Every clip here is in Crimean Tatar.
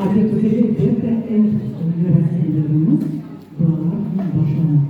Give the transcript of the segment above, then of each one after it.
Adet üzre, elbette, ev merasimlerimiz dualarnen başlana.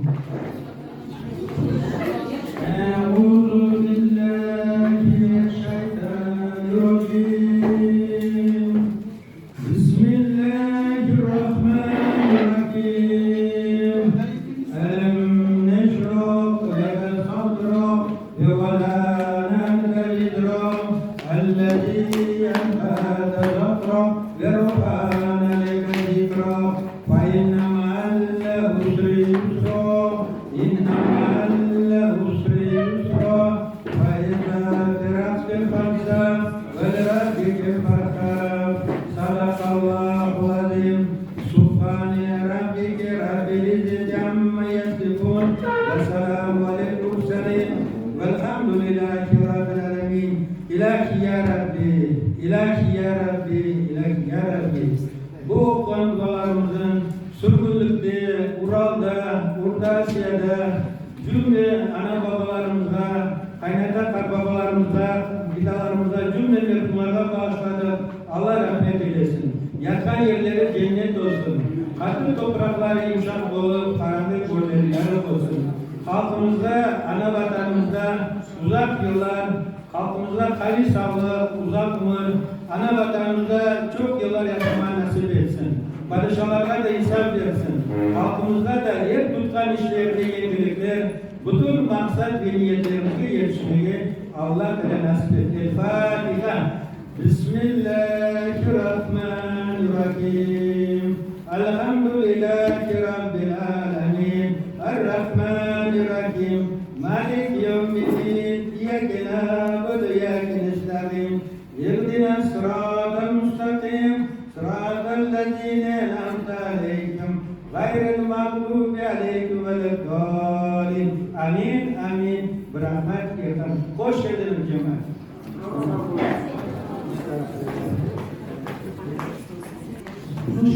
Hoş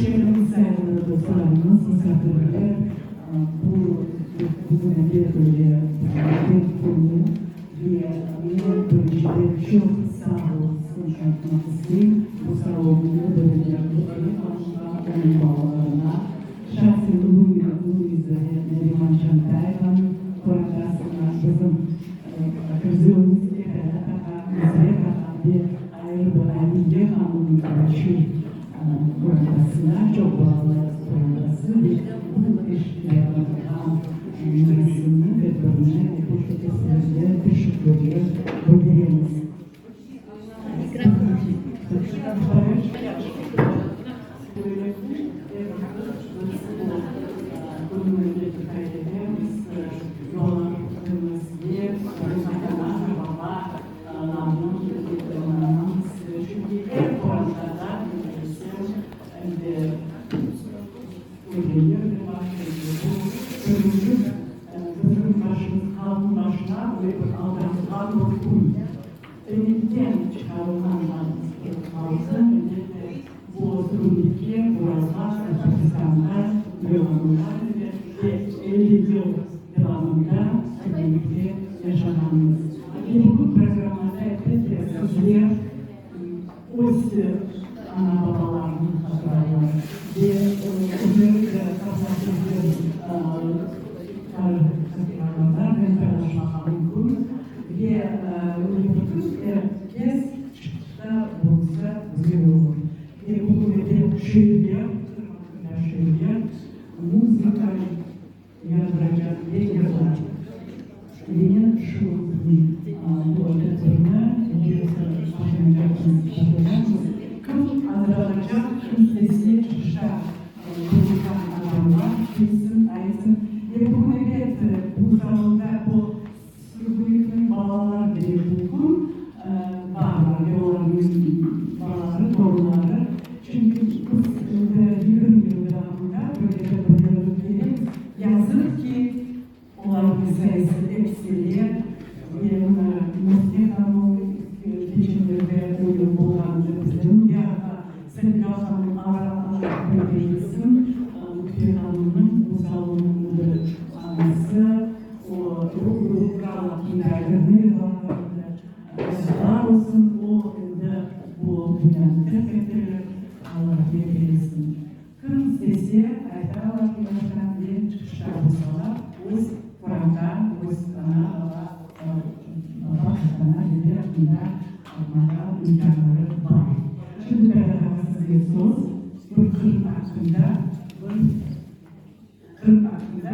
keldiñiz, sayğılı dostlarımız, musafirler. Bu, bugün elbet öyle bir künü ve men birinciden çoq sağ olsun aytmaq isteyim. Bu sağ olunı bildirmek Lütfiye hanımğa, onıñ balalarına, şahsen Luiza ve Nariman Çantayevanıñ qorantasına, bizim akkordeonistke Kayrat ağa, Nusret ağa ve ayrı bir Aliye hanımnıñ küçük qorantasına, çoq balalı qorantası ve bu iş yapılğan merasimni, tedbirni elbette sizlerge teşekkürler bildiremiz. Elimizden çıqarılğan halqı, elbette, bu sürgünlikke, Uralğa, Türkistanğa yollanılğan edi ve 50 yıl devamında sürgünlikte yaşağanmız. Ve bugün programmada, elbette, sizler öz ana-babalarını hatırlaylar ve özleri de hatıralarnen paylaşmağa mümkün. Ve bütün er kes çıqışta bulunsa güzel olur. Ve bugün de şiirler, qırımtatar şiirler, muzıka yazdıracaq ve yırlar. Ve men şu bu tedbirni başlaycaqmız. Kim azırlanacaq, kim sesli çıqışta bulunğan adamlar kelsin, aytsın. Ve bugün ebet bu salonda bu Sürgünlikniñ balaları demek mümkün, barlar ve olarnıñ balaları, torunları. Çünki biz endi 20 yıl devamında böyle tedbirler ötkeremiz. Yazıq ki, olarnıñ sayısı eksile ve mına Müftiye hanım keçenlerde öyle olğanını bizler Nuriye ağa, Selika hanım ara-ara bildirsin, Müftiye hanımnıñ bu salonnıñ müdiri anası, O, Yazıqlar olsun, o endi bu dünyanı terk ettiler, Alla rahmet eylesin. olsalar, öz qoranta, öz ana, baba, baba, qartana, dede aqqında aytmağa imkânları bar. Şimdi Ferhat ağa sizge söz, bir Qırım aqqında bir Qırım aqqında.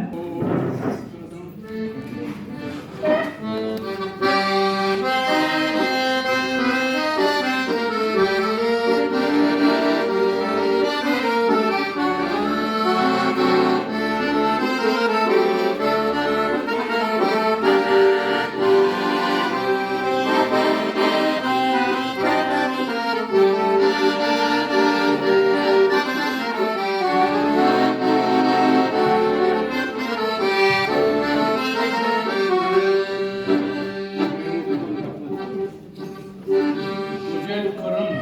Güzel Qırım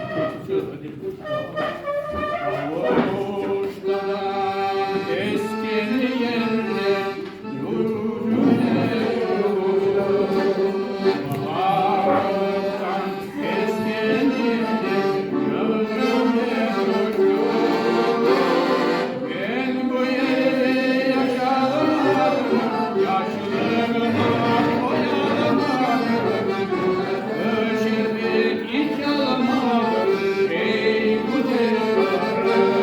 türküsi Aluştadan esken yeller Bahardan esken yeller Men bu yerde yaşalamadım, Yaşlığıma toyalamadım, Tatlı şerbet içalamadım, Ey güzel Qırım.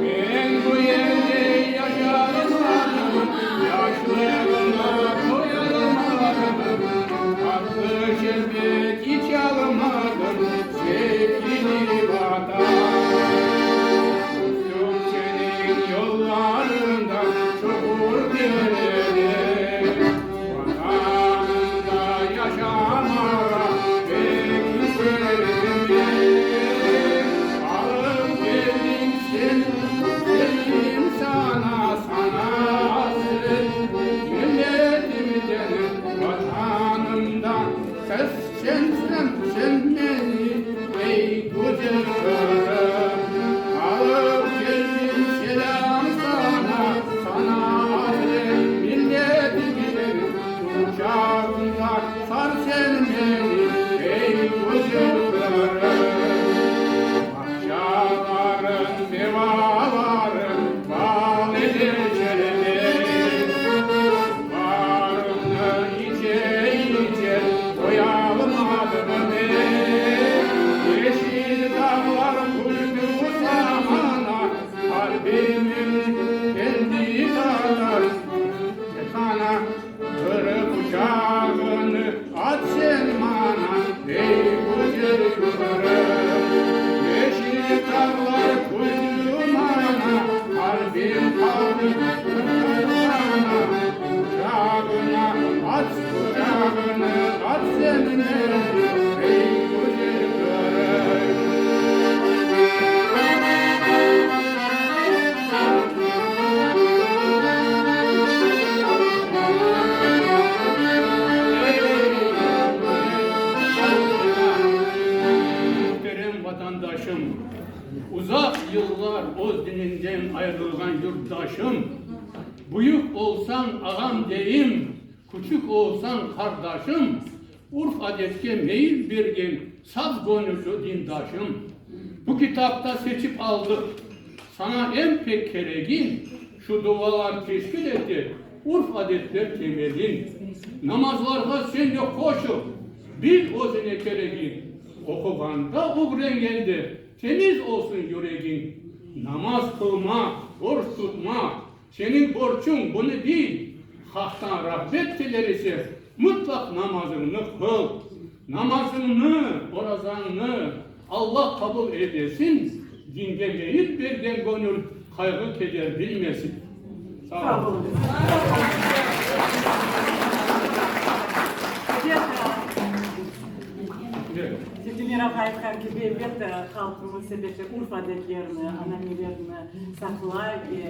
Men bu yerde yaşalamadım, Yaşlığıma toyalamadım, Tatlı şerbet içalamadım, Sevgili Vatan. Uçtum seniñ yollarıñdan çuqur derede, Vatanımda yaşamağa pek isterim men. Alıp keldim seni, keldim saña, saña asret milletimden, Vatanımdan. Sen, sen, sen meni, ey güzel Qırım. Alıp keldim selâm saña, saña asret milletimden, Quçağıña sar sen meni, ey güzel Qırım. Bağçalarıñ, mevalarıñ bal ile şerbet, Suvlarıñnı içe-içe toyalmadım men. Yeşil dağlar küldi zamana, Qalbimim keldi tatar sana. Qırım quçağıñnı aç sen maña, ey güzel Qırım. Yeşil dağlar küldi maña, Qalbim qaldı sana. Quçağıña aç, quçağıñnı aç sen meni, ey güzel Qırım. Muhterem vatandaşım, uzaq yıllar öz dininden ayırılğan yurtdaşım, büyük olsañ ağam deyim, küçük olsañ qardaşım, urf-adetke meyil bergen saf göñülli dindaşım, bu kitapta seçip aldıq saña eñ pek keregin, şu dualar teşkil ete urf-adetler temelin. Namazlarğa sen de qoşul, bil özüne keregin, oquğanda, ögrengende temiz olsun yüregiñ. Namaz qılmaq, borç tutmaq, seniñ borçuñ, bunı bil, Haqtan rağbet tiler ise, mıtlaq namazıñnı qıl. Namazıñnı, orazañnı Alla qabul eylesin, dinge meyil bergen göñül qayğı-keder bilmesin. Sağ olun. Seftemir ağa aytqan kibi, elbette, halqımız, elbette, urf-adetlerini, ananelerini saqlay ve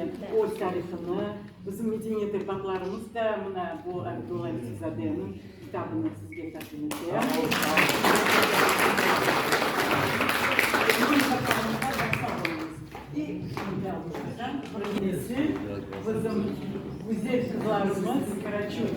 öz tarihını, bizim medeniyet erbaplarımız da mına bu Abdulla Yusufzadeniñ kitabını sizge taqdim etem. Bizim güzel qızlarımız Karaçun.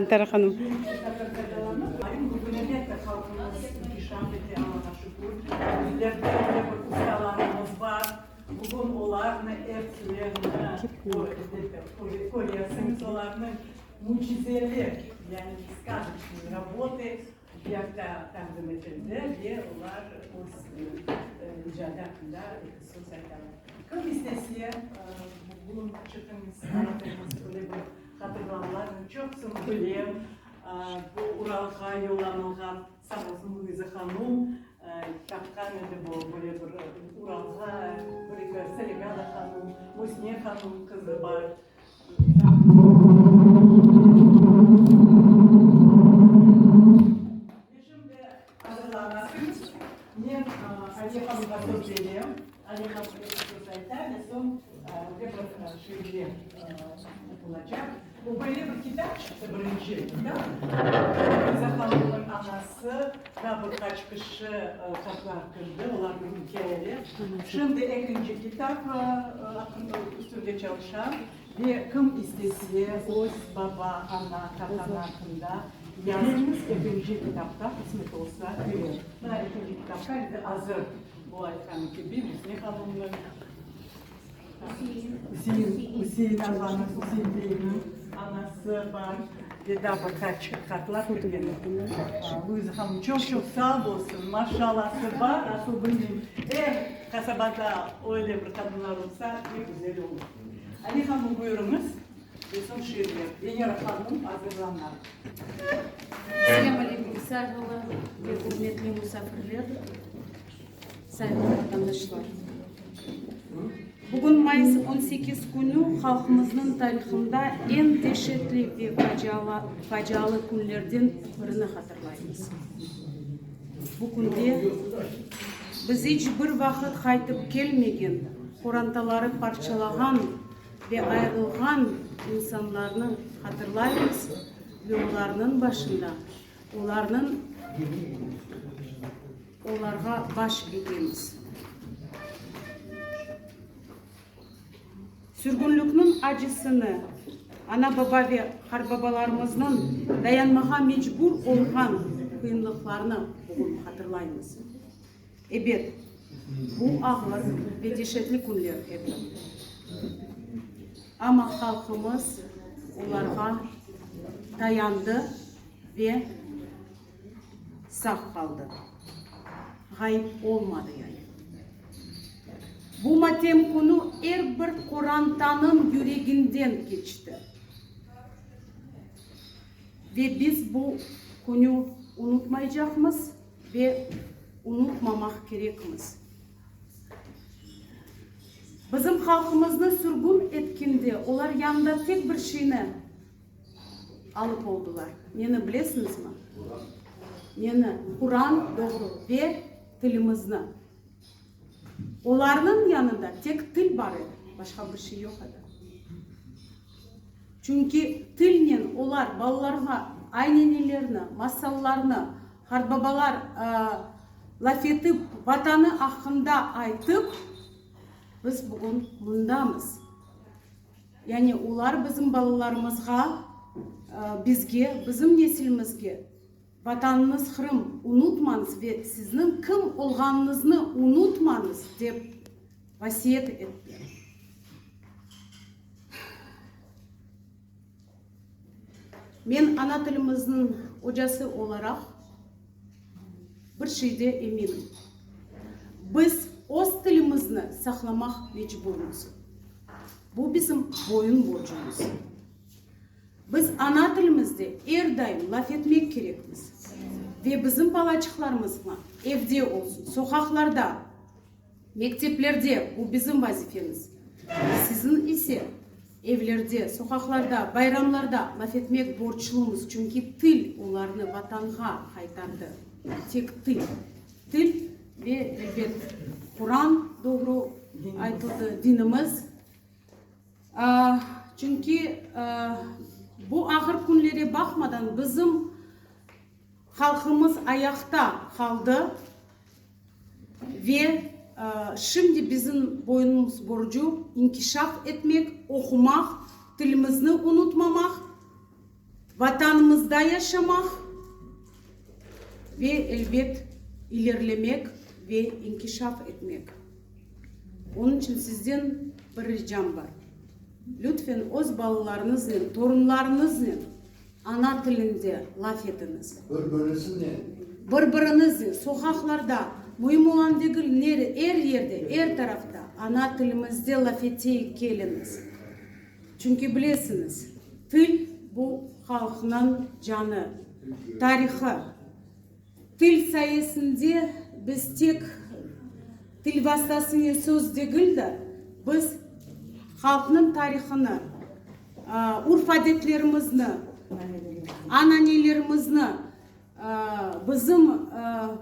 Gültara hanım. Bugün elbette halqımız inkişaf ete, Allağa şükür. Bizlerde öyle bir ustalarımız bar. Bugün olarnı epsilerini köresiñiz, olarnıñ mücizeli, yani skazocnıy rabotı bu yaqta taqdim etildi ve olar öz icadı aqqında eki söz aytalar. Kim istese, bugün çıqıñız, aytıñız, öyle bir hatırlavlarnı çoqsını bilem. Bu Uralğa yollanılğan, sağ olsun Luiza hanum, tapqan edi bu böyle bir Uralğa bir-eki Saligada hanum, Müsne hanum qızı bar. Ve şimdi azırlanasıñız. Men Aliye hanımğa söz berem. Aliye hanım eki söz ayta ve soñ de bir şiirler oqulacaq. Bu böyle bir kitap çıqtı, birinci kitap. Luiza hanımnıñ anası, daa bir qaç kişi qartlar kirdi, olarnıñ ikâyeler. Şimdi ekinci kitap üstünde çalışam ve kim istese öz baba, ana, qartana aqqında yazıñız, ekinci kitapta qısmet olsa kirer. Mına ekinci kitapta endi azır, bu aytqanım kibi, Müsne hanımnıñ, Üsein, Üsein ağanıñ, Üsein beyniñ anası bar ve daa bir qaç qartlar kirgen. Luiza hanım çoq-çoq sağ olsun, maşallası bar, asıl bilmeyim, er qasabada öyle bir qadınlar olsa, pek güzel olur. Ali hanım, buyurıñız, ve soñ şiirler. Venera hanım azırlana. Selâm aleyküm, sayğılı ve ürmetli musafirler, sayğılı vatandaşlar! Bugün mayıs 18 künü halqımıznıñ tarihında eñ deşetli ve facialı künlerden birini hatırlaymız. Bu künde biz iç bir vaqıt qaytıp kelmegen, qorantaları parçalağan ve ayırılğan insanlarnı hatırlaymız ve olarnıñ başında, olarnıñ olarğa baş egemiz. Sürgünlikniñ acısını, ana-baba ve qartbabalarımıznıñ dayanmağa mecbur olğan qıyınlıqlarını bugün hatırlaymız. Ebet, bu ağır ve deşetli künler edi. Amma halqımız olarğa dayandı ve sağ qaldı, ğayıp olmadı yani. Bu matem künü er bir qorantanıñ yüreginden keçti. Ve biz bu künü unutmaycaqmız ve unutmamaq kerekmiz. Bizim halqımıznı sürgün etkende olar yanında tek bir şeyni alıp oldılar. Neni bilesiñizmi? Neni? Quran, doğru, ve tilimizni. Olarnıñ yanında tek til bar edi, başqa bir şey yoq edi. Çünki tilnen olar balalarğa aynenelerni, masallarnı, qartbabalar laf etip, Vatanı aqqında aytıp, biz bugün mındamız. Yani olar bizim balalarımızğa, bizge, bizim nesilimizge Vatanıñız Qırım, unutmañız ve sizniñ kim olğanıñıznı unutmañız, dep vasiyet ettiler. Men ana tilimizniñ ocası olaraq bir şeyde eminim, biz öz tilimizni saqlamaq mecburmız. Bu bizim boyun borcumız. Biz ana tilimizde er daim laf etmek kerekmiz ve bizim balaçıqlarımızğa evde olsun, soqaqlarda, mekteplerde, bu bizim vazifemiz, siziñ ise evlerde, soqaqlarda, bayramlarda laf etmek borclumız, çünki til olarnı Vatanğa qaytardı, tek til. Til ve, elbet, Quran, doğru aytıldı, dinimiz. Çünki bu ağır künlere baqmadan bizim halqımız ayaqta qaldı ve şimdi bizim boynumız borcu inkişaf etmek, oqumaq, tilimizni unutmamaq, Vatanımıznı. Vatanımızda yaşamaq ve, elbet, ilerlemek ve inkişaf etmek. Onıñ içün sizden bir ricam bar, lütfen öz balalarıñıznen, torunlarıñıznen ana tilinde laf etiñiz. Bir-birisinen. Bir-biriñiznen, soqaqlarda, müim olan degil, nere, er yerde, er tarafta ana tilimizde laf eteyik, keliñiz. Çünki bilesiñiz, til, bu halqnıñ canı, tarihı. Til sayesinde biz tek til vastasınen söz degil de, biz halqnıñ tarihını, urf-adetlerimizni, ananelerimizni, bizim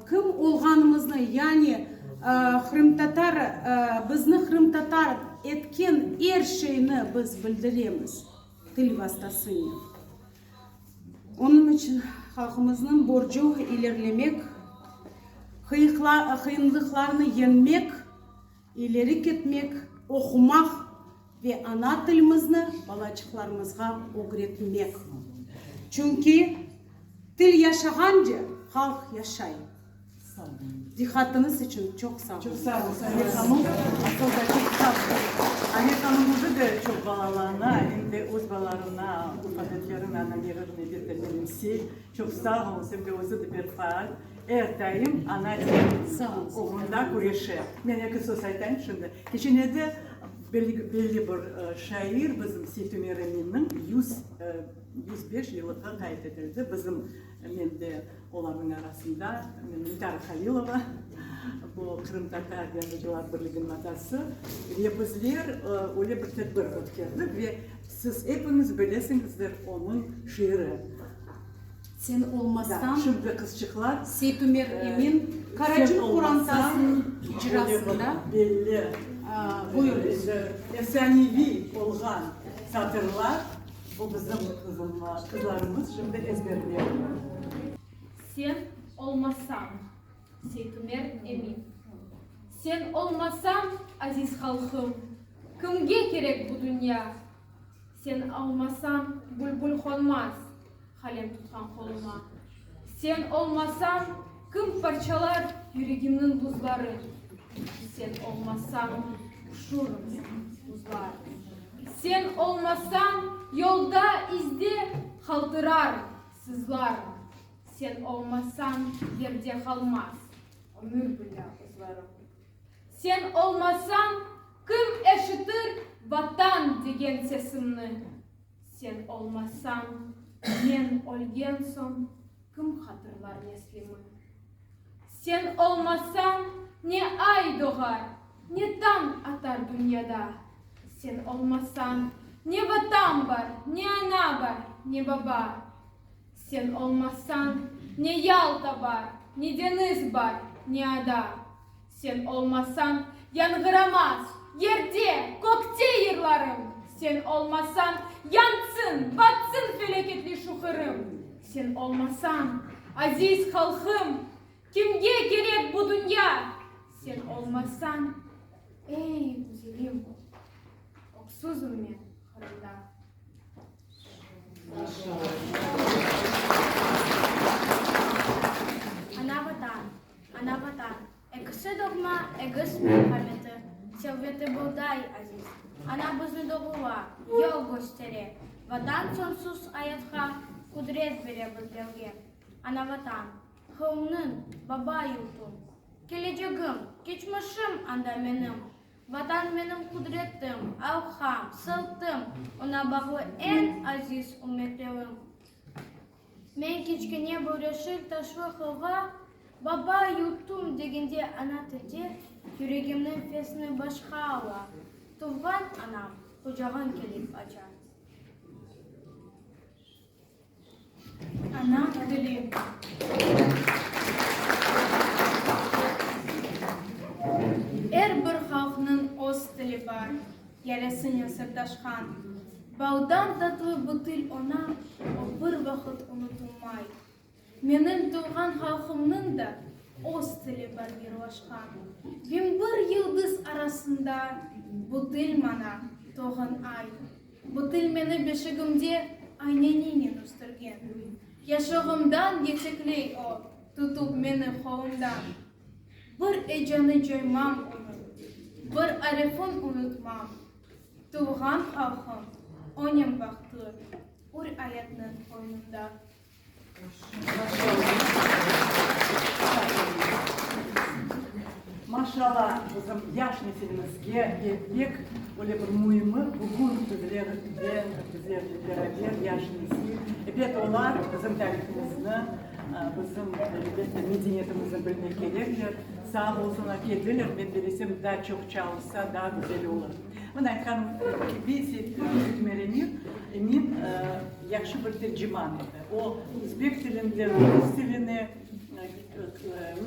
kim olğanımıznı, yani qırımtatar, bizni qırımtatar etken er şeyni biz bildiremiz til vastasınen. Onıñ içün halqımıznıñ borcu ilerlemek, qıyınlıqlarnı yeñmek, ileri ketmek, oqumaq ve ana tilimizni balaçıqlarımızğa ögretmek. Çünki til yaşağance, halq yaşay. Diqqatıñız içün çoq sağ olun. Çoq sağ olun, Saniye hanım. Asıl da çoq sağ olun. Saniye hanım özü de çoq balalana, em de öz balalarına urf-adetlerini, ananelerini elbette menimsey. Çoq sağ oluñız, em de özü de bir faal, er daim ana tili oğrunda küreşe. Men eki söz aytayım şimdi. Keçenlerde belli bir şair, bizim Seytümer Eminniñ 105 yıllığı qayd etildi. Bizim Men de olarnıñ arasında, men Nitara Halilova, bu Qırımtatar yazıcılar birliginiñ azası, ve bizler öyle bir tedbir ötkerdik ve siz epiñiz bilesiñizdir onıñ şiiri. Sen olmasañ, Şimdi qızçıqlar, Seytumer Emin, Karacın qorantasınıñ icrasında, belli, buyurıñız. Efsaneviy olğan satırlar. Bu bizim qızlarımız şimdi ezberledi. Sen olmasañ, Seytumer Emin. Sen olmasañ, aziz halqım, kimge kerek bu dünya? Sen olmasañ, bülbül qonmaz qalem tutqan qoluma. Sen olmasañ, kim parçalar yüregimniñ buzların? Sen olmasañ, üşürüm men, buzlar. Sen olmasañ, yolda, izde qaltırar, sızlarım. Sen olmasañ, yerde qalmaz ömür billâ ızlarım. Sen olmasañ, kim eşitir Vatan degen sesimni? Sen olmasañ, men ölgen soñ kim hatırlar neslimi? Sen olmasañ, ne ay doğar, ne tañ atar dünyada. Sen olmasañ, ne Vatan bar, ne ana bar, ne baba. Sen olmasañ, ne Yalta bar, ne deñiz bar, ne ada. Sen olmasañ, yañğıramaz yerde, kökte yırlarım. Sen olmasañ, yansın, batsın felâketli şu Qırım. Sen olmasañ, aziz halqım, kimge kerek bu dünya? Sen olmasañ, ey güzelim, öksüzim men Qırımda. Ana Vatan. Ana Vatan, ekisi doğma egiz merhameti, Sevveti buğday aziz. Ana bizni doğura, yol köstere, Vatan soñsuz ayatqa qudret bere bizlerge. Ana Vatan, Qırımnıñ baba yurtum, Kelecegim, keçmişim anda menim. Vatan menim qudretim, arqam, sırtım, Oña bağlı eñ aziz ümmetlerim. Men kiçkene bir yeşil taşlı qırğa Baba, yurtum degende ana tilde Yüregimniñ fesini başqa ala, Tuvğan anam qucağın kelip aça. Ana tili. Er bir halqnıñ öz tili bar, Yaresinen sırdaşqan. Baldan tatlı bu til oña, O bir vaqıt unutılmay. Menim tuvğan halqımnıñ da Öz tili bar yırlaşqan. 1001 yıldız arasında Bu til maña doğğan ay. Bu til meni beşigimde Ayneninen östürgen. Yaşlığımdan yetekley o, tutup meni qolumdan. Bir ecanı coymam onıñ, bir arifin unutmam. Tuvğan halqım, onen bahtlı, ür ayatnıñ qoynunda. Maşallah, bizim yaş nesilimizge ve pek öyle bir müimi, bugün bizlerden, bizlerle beraber yaş nesil, ebet, olar bizim tarihimizni, bizim, elbette, medeniyetimizni bilmek kerekler. Sağ olsunlar, keldiler, men bilesem, daa çoq çalışsa, daa güzel olur. Mına aytqanım kibi, Seytmer Emir, Emin, yahşı bir terciman edi. O, özbek tilinden rus tiline,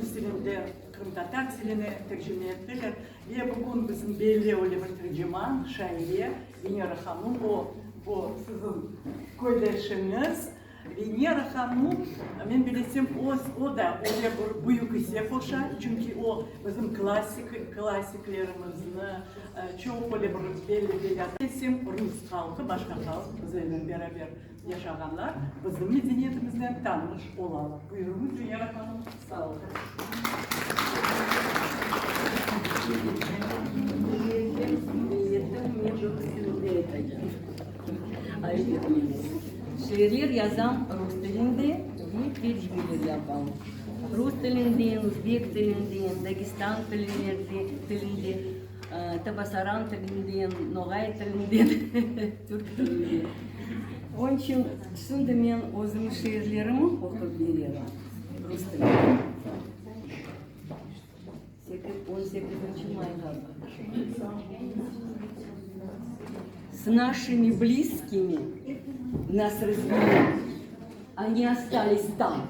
rus tilinden qırımtatar tiline tercime ettiler. Ve bugün bizim belli öyle bir terciman, şaire Venera hanum, o, bu siziñ köydeşiñiz. Venera hanum, men bilesem, o, o da öyle bir büyük isse qoşa, çünki o, bizim klassik, klassiklerimizni, çoq öyle bir belli-belli, desem, rus halqı, başqa halq bizlernen beraber yaşağanlar bizim medeniyetimiznen tanış olalar. Buyurıñız, Venera hanum, sağ olun. Şiirler yazam rus tilinde ve tercimeler yapam. Rus tilinden, özbek tilinden, dagestan tilinde, tabasaran tilinden, noğay tilinden, türk tilinden. Onıñ içün şimdi men özüm şiirlerimi oqup bererim rus tilinde. On sekizinci mayğa С нашими близкими нас развели, Они остались там,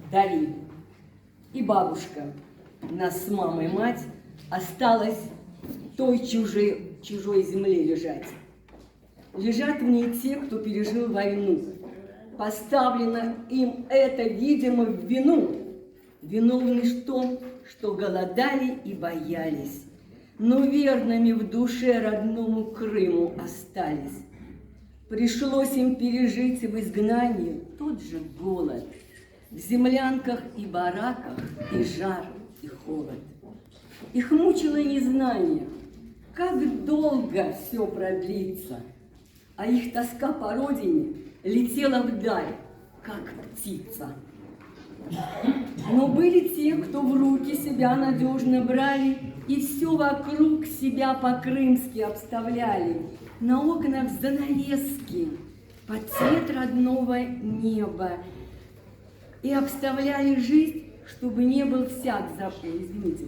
вдали. И бабушка, нас с мамой мать, Осталась в той чужой, чужой земле лежать. Лежат в ней те, кто пережил войну. Поставлено им это, видимо, в вину. Виновны в том, что голодали и боялись, но верными в душе родному Крыму остались. Пришлось им пережить в изгнании тот же голод, в землянках и бараках и жар, и холод. Их мучило незнание, как долго все продлится, а их тоска по родине летела вдаль, как птица. Но были те, кто в руки себя надежно брали и все вокруг себя по-крымски обставляли. На окнах занавески под цвет родного неба и обставляли жизнь, чтобы не был всяк запой. Извините.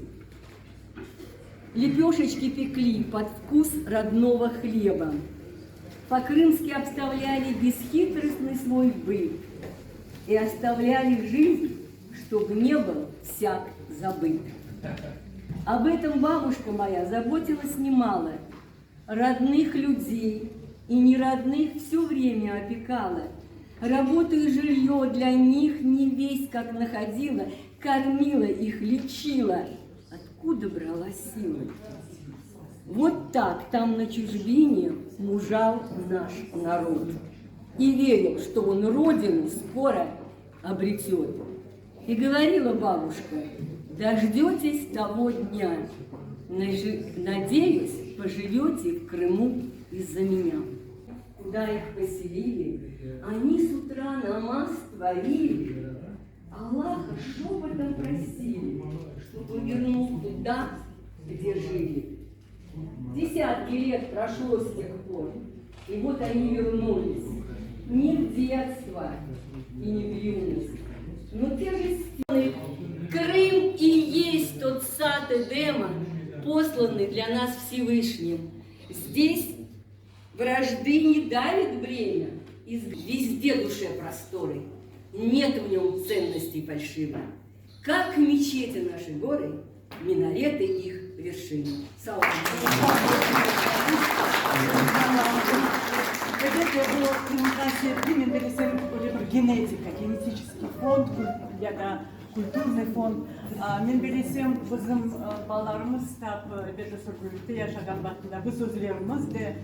Лепешечки пекли под вкус родного хлеба. По-крымски обставляли бесхитростный свой быт и оставляли жизнь, чтобы не был всяк забыт. Об этом бабушка моя заботилась немало. Родных людей и неродных все время опекала. Работу и жилье для них не весь как находила, кормила их, лечила. Откуда брала силы? Вот так там на чужбине мужал наш народ. И верил, что он родину скоро обретет. И говорила бабушка, дождетесь того дня, надеюсь, поживете в Крыму из-за меня. Куда их поселили, они с утра намаз творили, Аллаха шепотом просили, чтобы вернул туда, где жили. Десятки лет прошло с тех пор, и вот они вернулись. Не в детство и не в юность, но те же стены. Крым и есть тот сад Эдема, посланный для нас Всевышним. Здесь вражды не давит бремя, и везде душе просторы. Нет в нем ценностей фальшивых. Как мечети наши горы, минареты их вершины. Салам. Elbette, bu Qırımğa sevgi, men bilesem, öyle bir genetika, genetический. fond ya da kulturnıy fond. Men bilesem, bizim balalarımız tap, elbette, sürgünlikte yaşağan vaqtında biz özlerimiz de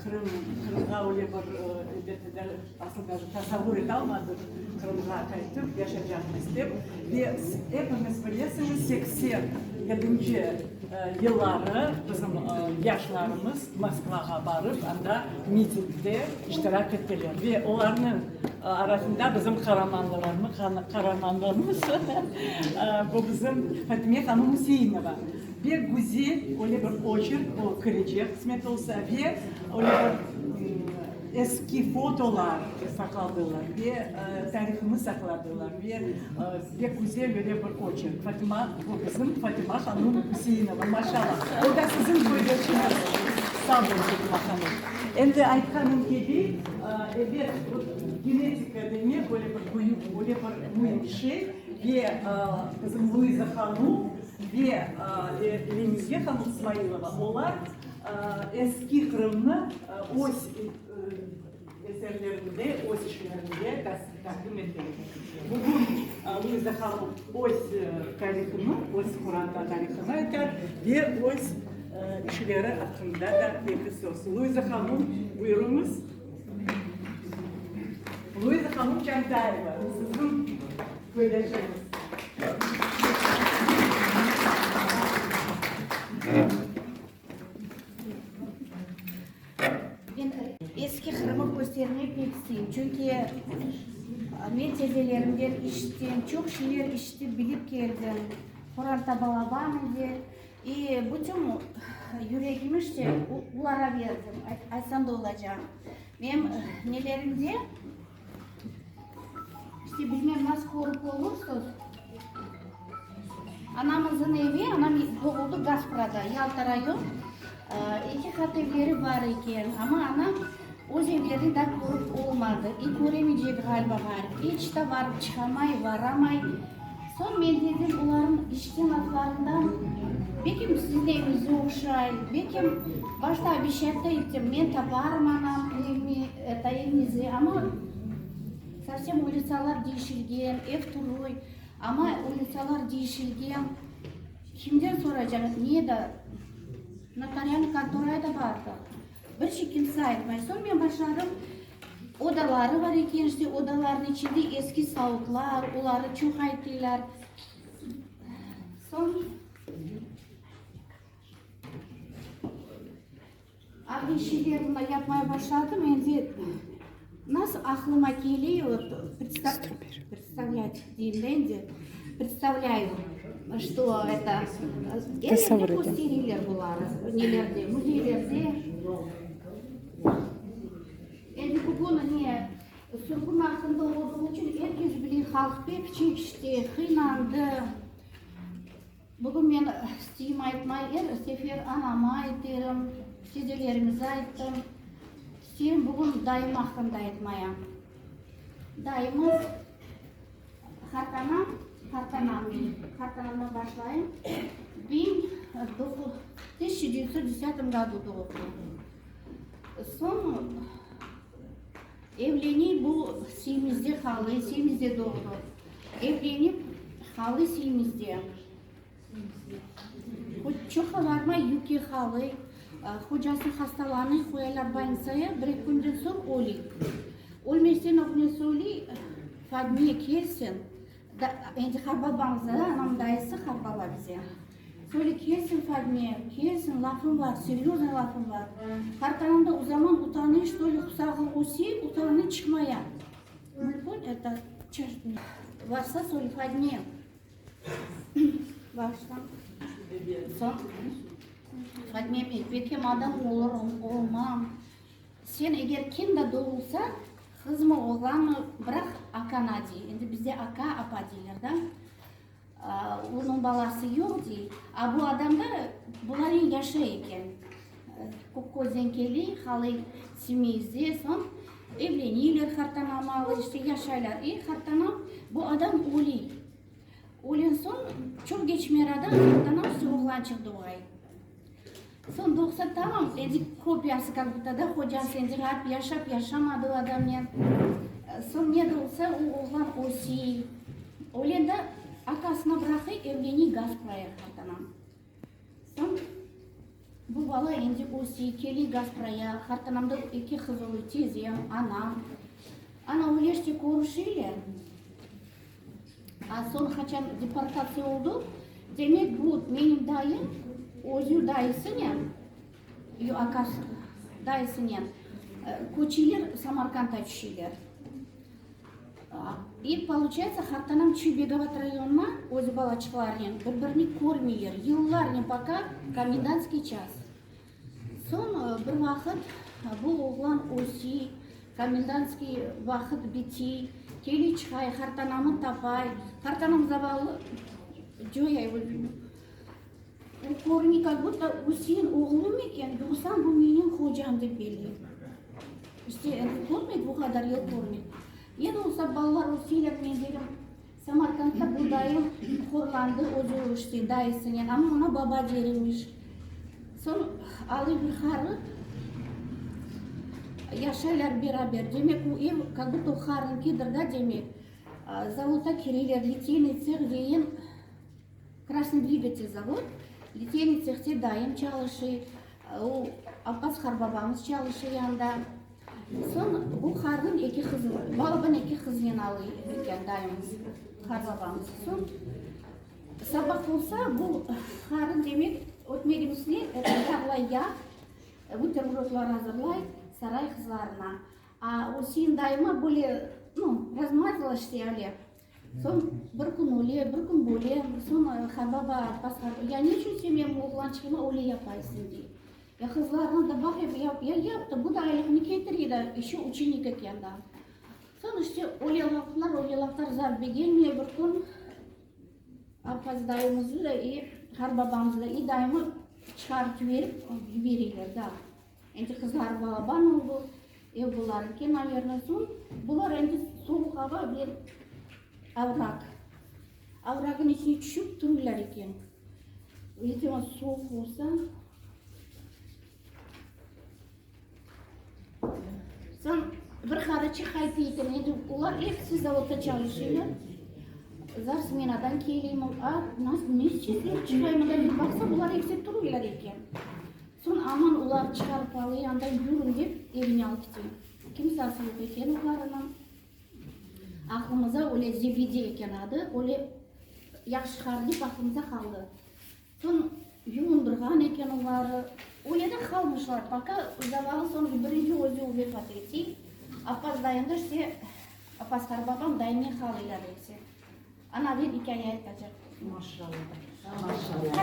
Qırım, Qırımğa öyle bir, elbette de, asıl daje tasavvur etalmadıq, Qırımğa qaytıp yaşaycaqmız dep. Ve epimiz bilesiñiz, 87-nci yılları bizim yaşlarımız Moskvağa barıp, anda mitingde iştirak ettiler. Ve olarnıñ arasında bizim qaramanlarımız, bu bizim Fatime hanım Üseinova. Pek güzel öyle bir oçerk, o kirecek, qısmet olsa, ve öyle bir eski fotolar saqladılar, ve tarihını saqladılar, ve pek güzel öyle bir oçerk. Fatima, bu bizim Fatima hanım Üseinova, maşallah, o da siziñ köydeşiñiz. Sağ olun, Fatima hanım. Endi aytqanım kibi, ebet, genetika demek öyle bir büyük, öyle bir müim şey, ve bizim Luiza hanım, Ve Leniye hanım İsmailova, olar eski Qırımnı öz eserlerinde, öz işlerinde taqdim eteler. Bugün Luiza hanım öz tarihını, öz qoranta tarihını aytar ve öz işleri aqqında da eki söz. Luiza hanım, buyurıñız. Luiza hanım Çantayeva, siziñ köydeşiñiz. Men eski Qırımı köstermek pek isteyim, çünki men tezelerimden işittim, çoq şeyler işitip bilip keldim. Qoranta balaban edi, i bütün yüregimi işte olara berdim, aytsam da olacaq. Menim nelerimde, işte bilmem nasıl körip olursız, anamızın evi, anam doğuldı Gasprada, Yalta rayon, eki qat evleri bar eken, amma anam öz evlerini daa körip olmadı, i köremeycek ğaliba, iç de barıp çıqamay, varamay. Soñ men dedim, olarnıñ işten laflarından bekim siziñ eviñizge oqşay, bekim başta obещать da ettim, men taparım anam evimi, eto, eviñizi, amma совсем ulitsalar deyişilgen, ev turuy, amma ulitsalar deyişilgen, kimden soracaq, ne de, notarialnıy kontoraya da bardıq, bir şey kimse aytmay. Soñ men başladım. Odaları bar eken, işte odalarnıñ içinde eski savutlar, oları çoq aytıylar. Soñ arbiy şeyler bunı yapmaya başladım, endi nasıl aqlıma kele, vot, predstavlât deyim de endi, predstavlâyu, çto eto, er yerde kösteriyler buları, nelerde, müzeylerde. Endi bugün ne, sürgün astında olduğu içün er kes bile, halq pek çekişti, qıynandı. Bugün men isteyim aytmay, er sefer anama aytırım, tezelerimize ayttım. İsteyim bugün dayım aqqında aytmaya. Dayımız, qartanam, qartanam, qartanamdan başlayım, 1910 godu doğdı. Soñ evlenip, bu Semizde qaldı, Semizde doğdı. Evlenip qaldı Semizde. Çoqqa varmay yüke qaldı. Hocası hastalanıy, qoyalar bolnitsaya, bir-eki künden soñ öli. Ölmezden ögüne söyley, Fadmiye, kel sen. Endi qartbabamız da, anamnıñ dayısı qartbaba bize. Söyle, kelsin Fadmiye, kelsin, lafım bar, seryoznıy lafım bar. Qartanam da o zaman utanıy, çto li, husağı öse, utanıy çıqmaya. Это, varsa söyle, Fadmiye. Bağışla. Soñ, Fadmiye, men bekem adam olurım, olmam. Sen eger kim de doğulsa, qızmı, oğlanmı, bıraq akana dey. Endi bizde aka, apa deyler da. Onıñ balası yoq dey. A bu adam da bularnen yaşay eken. Kökkozden kele, halı Simeyizde, soñ evleneyler qartanam alı, işte yaşaylar. E, qartanam, bu adam öle. Ölen soñ, çoq geçmey aradan qartanam işte oğlançıq doğay. Soñ doğsa tamam, endi kopiyası kak budto da, hocası endi raat yaşap yaşamadı o adamnen. Soñ ne de olsa, o oğlan öse. Öyle de akasına bıraqay, evleniy Gaspraya qartanam. Soñ bu bala endi öse, keliy Gaspraya, qartanamda eki qız oluy, tizem, anam. Ana öyle işte körüşeyler. A soñ qaçan deportatsiya oldu, demek bu menim dayım özü dayısınen, yo akası, dayısınen köçeyler Samarkand'a tüşeyler. İ poluçayetsa qartanam tüşey Begovat rayonına özü balaçıqlarınen, bir-birini körmeyler yıllarnen poka komendantskiy ças. Soñ bir vaqıt bu oğlan ösey, komendantskiy vaqıt bitey, keliy çıqay, qartanamı tapay. Qartanam zavallı coyay özüni. O körmey, kak budto Üsein oğlum eken, yoqsam bu menim hocam dep belley. İşte, endi körmey, bu qadar yıl körmey. Ne de olsa balalar öseyler, men derim, Samarkandda bu dayım horlandı özü işte dayısınen, amma oña baba der emiş. Soñ alıy bir qarı, yaşaylar beraber. Demek, o ev kak budto o qarınkidir da, demek. Zavodda kireler, liteyniy tseh deyen, Krasnıy dvigatel zavod, liteyniy tsehte dayım çalışıy, o Appaz qarbabamız çalışıy anda. Soñ bu qarnıñ eki qızı bar. Balaban eki qıznen alıy eken dayımız, qarbabamız. Soñ sabah olsa, bu qarın demek ötmegin üstüne yağlay yağ, buterbrodlar azırlay saray qızlarına. A Üsein dayıma böyle, nu, razmazala işte öyle. Soñ bir kün öyle, bir kün böyle. Soñ qarbaba, Appaz qarbaba, ya ne içün sen menim oğlançığıma öyle yapaysıñ, dey. Ya qızlarnı da baq, ya yaptı, bu da aylıqnı ketire da, eşe uçenik eken da. Soñ işte öyle laflar, öyle laflar zar begenmey bir kün Appaz dayımıznı da i qarbabamıznı da i dayımı çıqarıp yiberip, yibereyler da. Endi qızları balaban oldı, ev bularnıki, naverno. Soñ bular endi sovuq ava bir avraq. Avrağın içine tüşip tururlar eken. Vidimo, sovuq olsa. Soñ bir qarıçı qaytı eken. Endi olar episi zavodda çalışıyorlar. Zar smenadan keleymi, a, ne sesler çıqay mında dep baqsa, bular episi tururlar eken. Soñ aman olar çıqarıp alıy, anda yürüñ dep evine alıp kete. Kimsası yoq eken olarnıñ. Aqlımıza öyle Zebide eken adı, öyle yahşı qarı dep aqlımıza qaldı. Soñ yuvundırğan eken oları. Öyle de qalmışlar, poka zavallı soñ birinci özü vefat ete. Appaz dayım da işte, Appaz qarbabam dayımnen qalıylar episi. Ana bir ikâye aytacaq. Maşallah. Maşallah.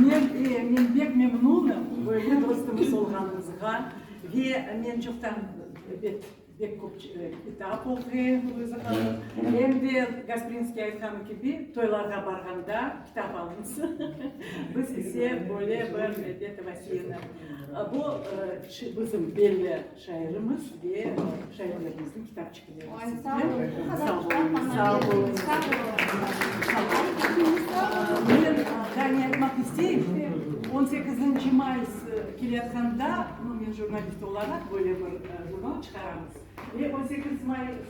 Men, men pek memnunım böyle dostumız olğanımızğa ve men çoqtan ebet pek köp kitap oquyım, Luiza hanım. Em de Gasprinskiy aytqanı kibi, toylarğa barğanda kitap alıñız. Biz ise böyle bir ebet vasiyeni bu bizim belli Şairimiz ve şairlerimizniñ kitapçıqları. Sağ olun. Sağ olun. Sağ olun. Men daa ne aytmaq isteyim, on sekizinci mayıs keleyatqanda, nu, men jurnalist olaraq böyle bir jurnal çıqaramız, ve on sekiz mayıs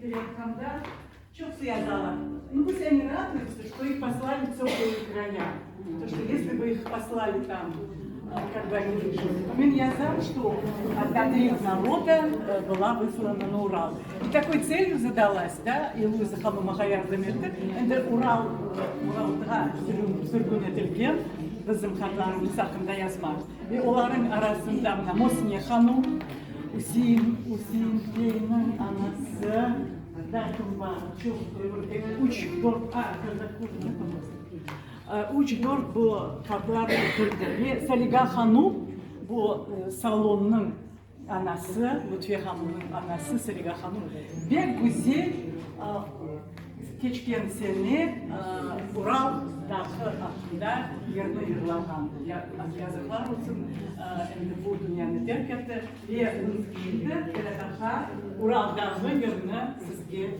keleyatqanda çoqusı yazalar, nu, pust oni raduyutsa, çto ih poslali v töplые kraya, to, çto esli bı ih poslali tam, kak bı oni vyjili. Men yazam, çto odna tretь naroda byla vyslana na Ural. I takoy tselyu zadalas, da, i Luiza hanım maña yardım etti, endi Ural, Uralğa sürgün etilgen bizim qartlarımız aqqında yazmaq. Ve olarıñ arasında mına Mosne hanım, Üsein, Üsein beyniñ anası, daa kim bar, çoq, bir, üç, dört, a, üç, dört bu qartlar oturdı. Ve Saliga hanum, bu salonnıñ anası, Lütfiye hanumnıñ anası Saliga hanum pek güzel keçken sene Ural dağı aqqında yırnı yırlağan. Yazıqlar olsun, endi bu dünyanı terk etti. Ve şimdi Ferhat ağa Ural dağı yırını sizge.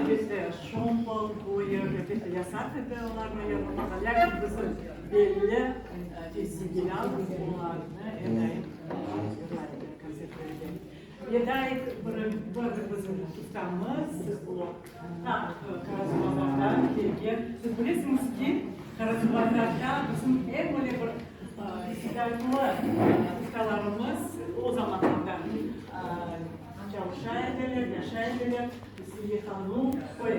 Elbette, Şompol, bu yır, elbette, yasaq edi olarnı yırlamağa, lâkin bizim belli Fevzi Bilâlov olarnı er daim yırlay edi kontsertlerde. Yedayik bir bir bizim ustamız, o, ta Qarasuvbazardan kelgen. Siz bilesiñiz ki, Qarasuvbazarda bizim eñ öyle bir istidatlı ustalarımız o zamanlardan çalışa ediler, yaşay ediler. Üsiye hanum, oy,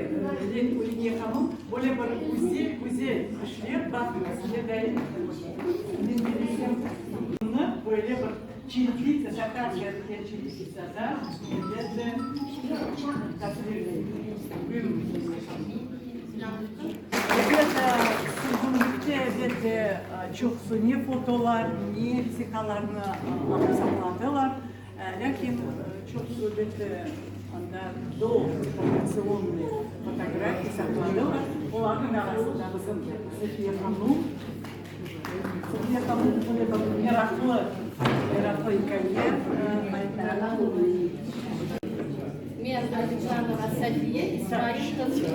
Ülniye hanum böyle bir güzel, güzel işler, baqıñız, Yedayik, men bilsem, bunı böyle bir Çelbitsa, tatarca aytılğan çelbitsada, elbette, tasvirley. Buyurıñız, Ülniye hanum. Elbette, sürgünlikte, elbette, çoqusı ne fotolar, ne vesiqalarnı alıp saqladılar. Lâkin çoqusı, elbette, anda doorevolütsionnıy fotografiya saqladılar. Olarnıñ arasında bizim Safiye hanum. Safiye hanum böyle bir meraqlı, meraqlı ikâye ayttı. Men Alicanova Safiye İsmail qızı,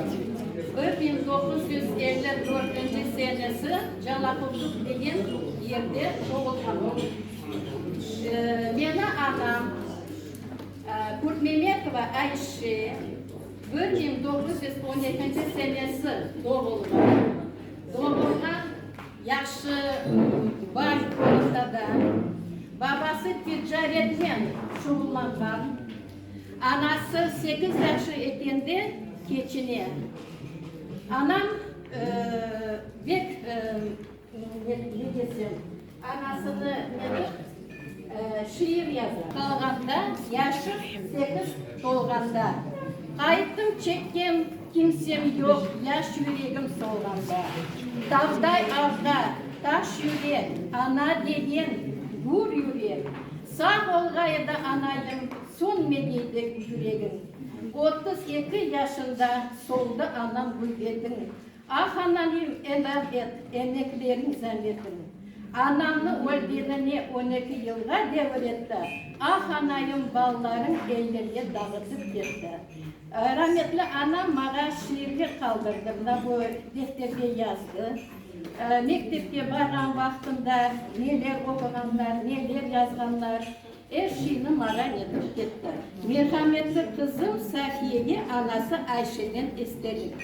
1954-nci senesi Calaqurduq degen yerde doğulğanım. Meni anam Kurtmemetova Ayşe 1912-nci senesi doğulğan. Doğurğan yahşı bay qorantada, babası ticaretnen şuğullanğan, anası sekiz yaşı ekende keçine. Anam bek, ne desem, anasını netip, şiir yaza. Qalğanda, yaşı sekiz tolğanda. Qayttım çekkem kimsem yoq, yaş yüregim solğanda. Tavday avğa, taş yürek, ana degen gür yürek. Sağ olğaydı anayım, sönmegeydi yüregiñ. 32 yaşında soldı anam gülbetiñ. Ah, anayım, elâl et emekleriñ zametin. Anamnı ölgenine on eki yılğa devir etti, ah, anayım, ballarıñ ellerge dağıtıp ketti. Rametli anam mağa şiirler qaldırdı, mına bu defterge yazdı. Mektepke barğan vaqtında neler oquğanlar, neler yazğanlar, er şeyni mağa netip ketti. Merhametli qızım Safiyege anası Ayşeden estelik.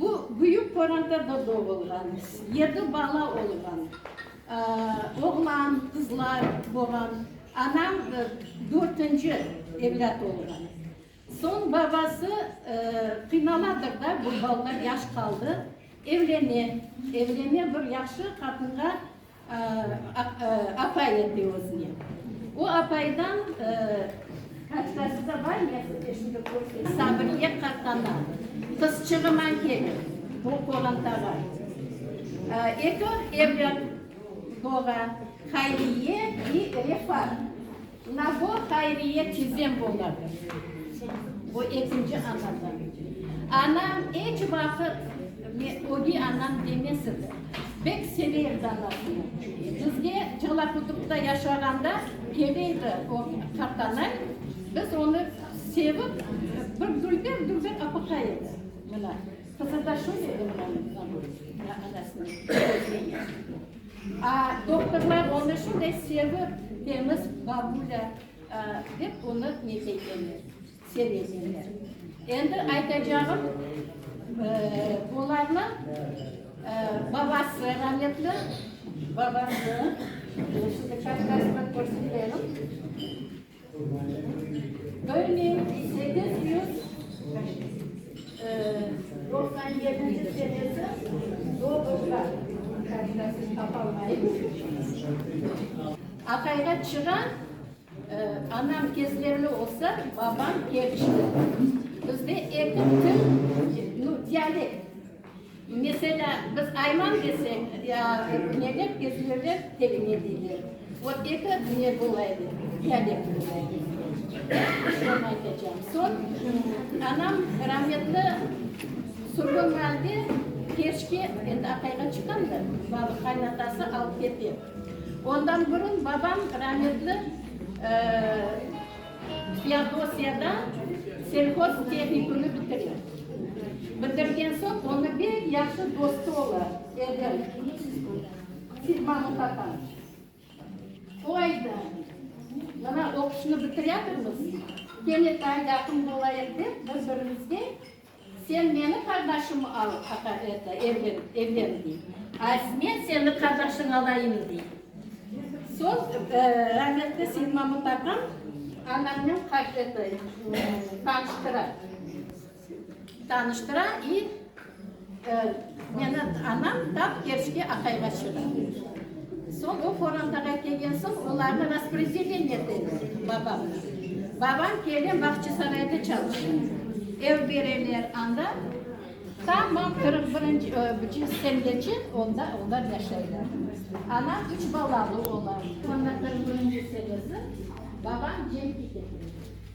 Bu büyük qorantada doğulğan, yedi bala olğan, oğlan, qızlar boğan. Anam dörtünci evlât olğan. Soñ babası qıynaladır da, bu balalar yaş qaldı, evlene, evlene bir yahşı qatınğa Apay ete özüne. O apaydan kartası da bar, men sizge şimdi körseteyim. Sabriye qartana, qızçığıman kele bu qorantağa. Eki evlât doğa, Hayriye i Refat. Mına bu Hayriye tizem boladır. Bu ekinci anadan. Anam eç vaqıt ögey anam demez edi. Bek seve edi anasını. Bizge Calaquduqta yaşağanda kele edi o qartanay, biz onı sevip, bir dülber-dülber apaqay edi. Mına, qızı da şöyle edi mına anasınıñ közüne. A doktorlar onı şunday sevip, temiz babulâ dep onı neteygenler, sevegenler. Endi aytacağım, olarnıñ babası rametli, babası, şimdi kartasını körseterim. 1897-nci senesi doğurğan, kartasını tapalmayım. Aqayğa çığa, anam Kezlevli olsa, babam Keriçli. Bizde eki til, nu, dialekt. Meselâ, biz ayman desek, ya neler, kezlevler tekne deyler. Vot eki ne bola edi, dialekt bola edi. Şunı aytacağım. Soñ, anam rametli sürgün maalde Kerçke, endi aqayğa çıqqan da, qaynatası alıp kete. Ondan burun babam rametli Feodosiyada. Selhoz tehnikumnı bitire. Bitirgen soñ onıñ pek yahşı dostu ola, Edem, Seytmamut aqam. O ayda, mına, oquşnı bitirâtırmız, kene taa yaqın bolayıq dep, bir-birimizge, sen meni qardaşım al, aqa, eto, evlen, evlen, dey. A men seni qardaşıñ alayım, dey. Soñ, rametli Seytmamut aqam anamnen eto, tanıştıra. Tanıştıra i meni anam tap Kerçke aqayğa çığa. Soñ o qorantağa kelgen soñ olarnı raspredeleniye eteler babamnı. Babam kele Bağçasarayda çalışa. Ev bereler anda. Tamam 41 senegece onda olar yaşaylar. Anam üç balalı ola. Onda 41 senesi babam cenkke kete.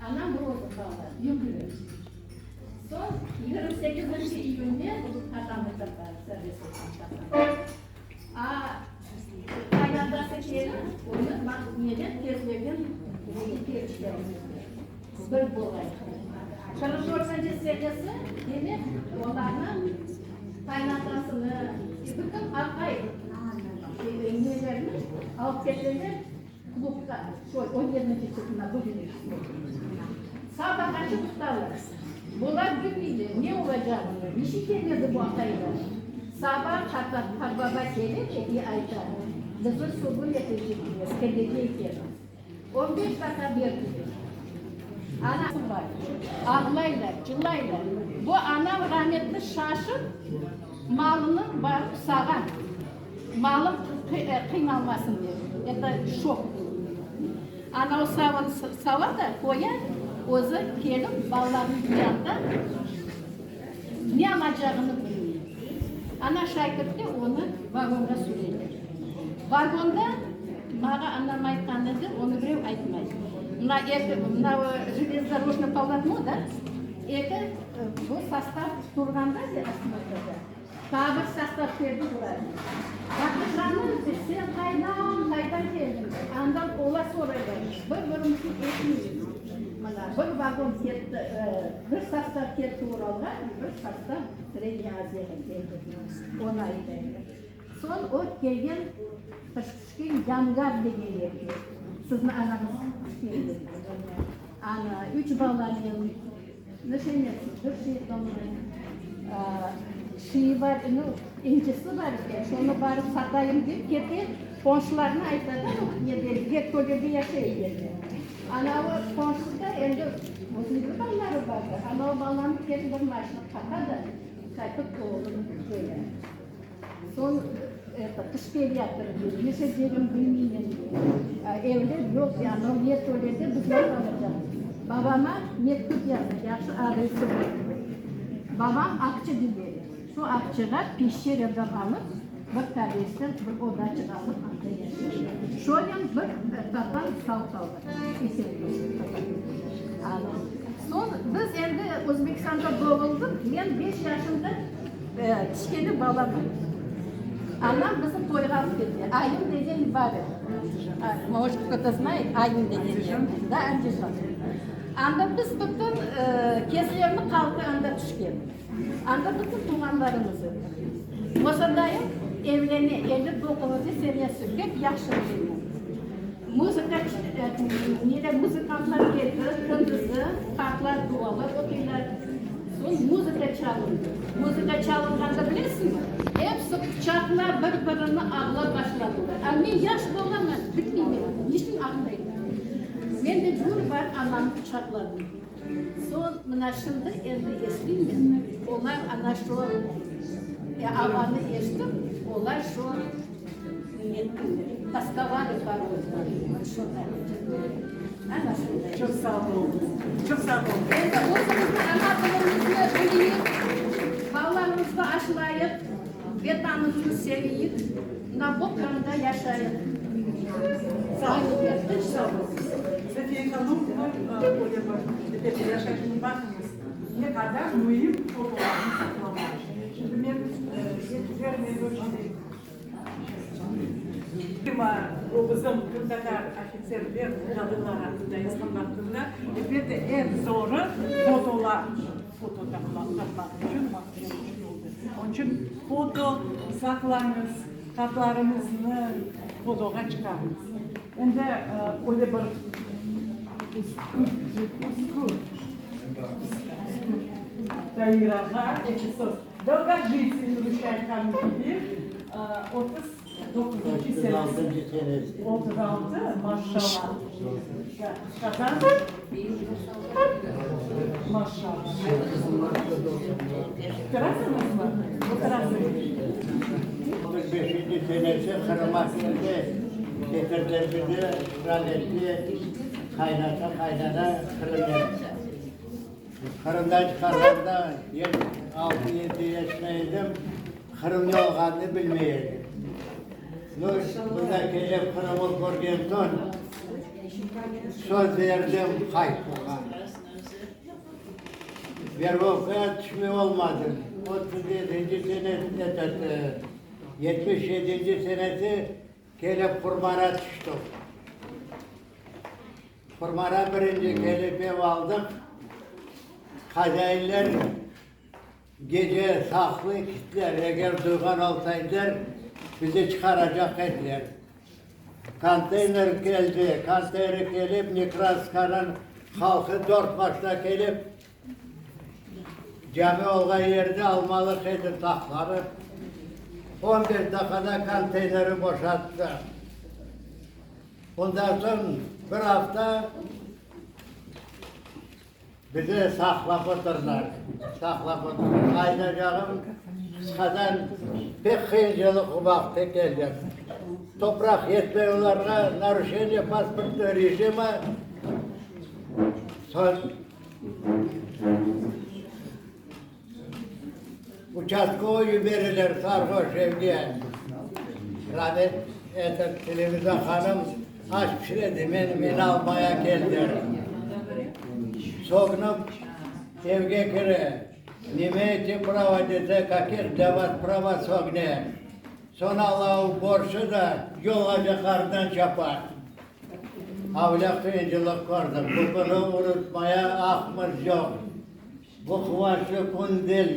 Anam bir özü qala, yüklü. Soñ 28 iyünde atamı tapa, Server Sultan tapa. A, qaynatası kelip, onı baq neden Kezlevden Kerçke alıp kete. Bir bolayıq. 44 senesi, demek, olarnıñ qaynatasını, bütün aqay nelerini alıp keteler. Klubqa, şo, o yerni keçip, mına bugün Sabağace tutalar. Bular bilmeyler, ne olacağını, niçün kelmedi bu aqaylar. Saba qartbaba kele de i ayta, Bizni sürgün etecekler, kelecek ekenmiz. On beş daqqa berdiler. Ana bar, ağlaylar, cılaylar. Bu anam rametli şaşıp, malını barıp sağa. Malım qıynalmasın dep. Eto şok. Ana o savun sava da qoya, özü kelip balalarnıñ yanında ne alacağını bilmey. Ana şaytip de onı vagonğa süreler. Vagonda mağa anam aytqan edi, onı birev aytmay. Mına eki, mına o jelezodorojnoye polotno da, eki bu sostav turğanda ostanovkada. Taa bir sostav keldi bularnı. Baqırğanı, sen qaydan, qaydan keldiñ dep. Andan olar soraylar. Bir-birimizni eşitmeymiz. Mına, bir vagon ketti, bir sostav ketti Uralğa, bir sostav Srednâya Aziyağa keldi. Onı aytaylar. Soñ o kelgen Tüşken Yangar degen yerge. Sizni anañız keldi. Ana, üç balanen. Nişanesiz bir şey qaldı. Şiyi bar, nu, incisi bar eken, şonı barıp satayım dep kete, qonşularına ayta da, nu, nede, Yertölede yaşay ekenler. Anavı qonşusı da endi özüniñ bir balaları bar da, anavı balanı kelip bir maşina qata da, qaytıp oğlunı qoya. Soñ, eto, qış keleyatır, dey, neşecegim bilmeymen, dey. Evler yoq, anavı Yertölede bizler qalacaqmız. Babama mektüp yazdı, yahşı adresi bar. Babam aqça cibere. Şu aqçağa peşçeradan alıp, bir tabesten bir odaçıq alıp, anda yaşay. Şonen bir tatan sağ qaldı. Esen qaldı tatan. Ana, soñ biz endi Özbekistanda doğuldıq, men beş yaşımda kiçkene balamın. Anam bizni toyğa alıp kete. Ayım degen bar edi. Может, кто-то знает, Ayım degen yer. Da, Andijan. Anda biz bütün Kezlevniñ halqı anda tüşken. Anda bütün tuvğanlarımız edi. Mosa dayım evlene, 59-ncı senesi, pek yahşı bilemen. Muzıka, nede, muzıkantlar keldi, kündüzi qartlar dualar oquylar. Soñ muzıka çalındı. Muzıka çalınğanda bilesiñmi, episi quçaqlap bir-birini ağlap başladılar. A men yaş balaman, bilmeymen, niçün ağlaylar. Men de cür barıp anamnı quçaqladım. Soñ mına şimdi endi esleymen, olar ana şu avanı eşitip, olar şu nettiler, toskovali po rodine, şunday. Ana şunday. Çoq sağ oluñız. Çoq sağ oluñız. Endi özümizniñ ana tilimizni bileyik, balalarımızğa aşılayıq, Vetanımıznı seveyik, mına bu Qırımda yaşayıq. Sağ oluñız. Sağ oluñız. Safiye hanım, böyle bir yaşayışnı baqıñız, ne qadar müim fotolarnı saqlamaq. Şimdi men yetkizermen bir şey. O bizim qırımtatar ofitserler, qadınlar aqqında yazğan vaqtında, elbette, eñ zoru fotolar, foto tapmaq içün mümkün oldı. Onıñ içün foto saqlañız, qartlarıñıznı fotoğa çıqarıñız. Endi öyle bir üskü, Tair ağa, eki söz. Dolgojitelь, rusça aytqanı kibi, 39-cı senesi. 36, maşallah. Qasqadan? Maşallah. Oturasıñızmı? Oturasıñız. 35-nci senesi Qırımğa keldi, ketirdiler bizi, rahmetli qaynata, qaynana Qırımnen. Qırımdan çıqarğanda altı-yedi yaşında edim, Qırım ne olğanını bilmey edim. Nu, mında kelip Qırımı körgen soñ, söz berdim qaytmağa. Verbovkağa tüşmey olmadım. 37-nci sene, etot, 77-nci senesi kelip Qurmana tüştim. Qurmana birinci kelip ev aldıq. Hazainler gece saqlı kitler, eger duyğan olsaydılar, bizi çıqaracaq ediler. Konteyner keldi, konteyner kelip, Nekrasovkanıñ halqı dört maşna kelip, cami olğan yerde almalıq edi taqları. On beş daqqada konteyneri boşattı. Bundan soñ bir afta bizi saqlap oturdılar, saqlap oturdılar. Aytacağım, qısqadan pek qıyıncılıq vaqtı keldi. Topraq yetmey olarğa, naruşeniye pasportnogo rejima, soñ Uçastkovoy yibereler sarhoş evge. Ramet etet Televiza hanım aş pişiredi, meni, meni almaya keldiler. Sognıp evge kire, Ne imeyete prava dese, kakih dlâ vas prava sogne. Soñ ala uborşı da yolğaca qardan çapa. Avlâ qıyıncılıq kördik, bu künü unutmaya aqmız yoq. Bu quvançlı kün del,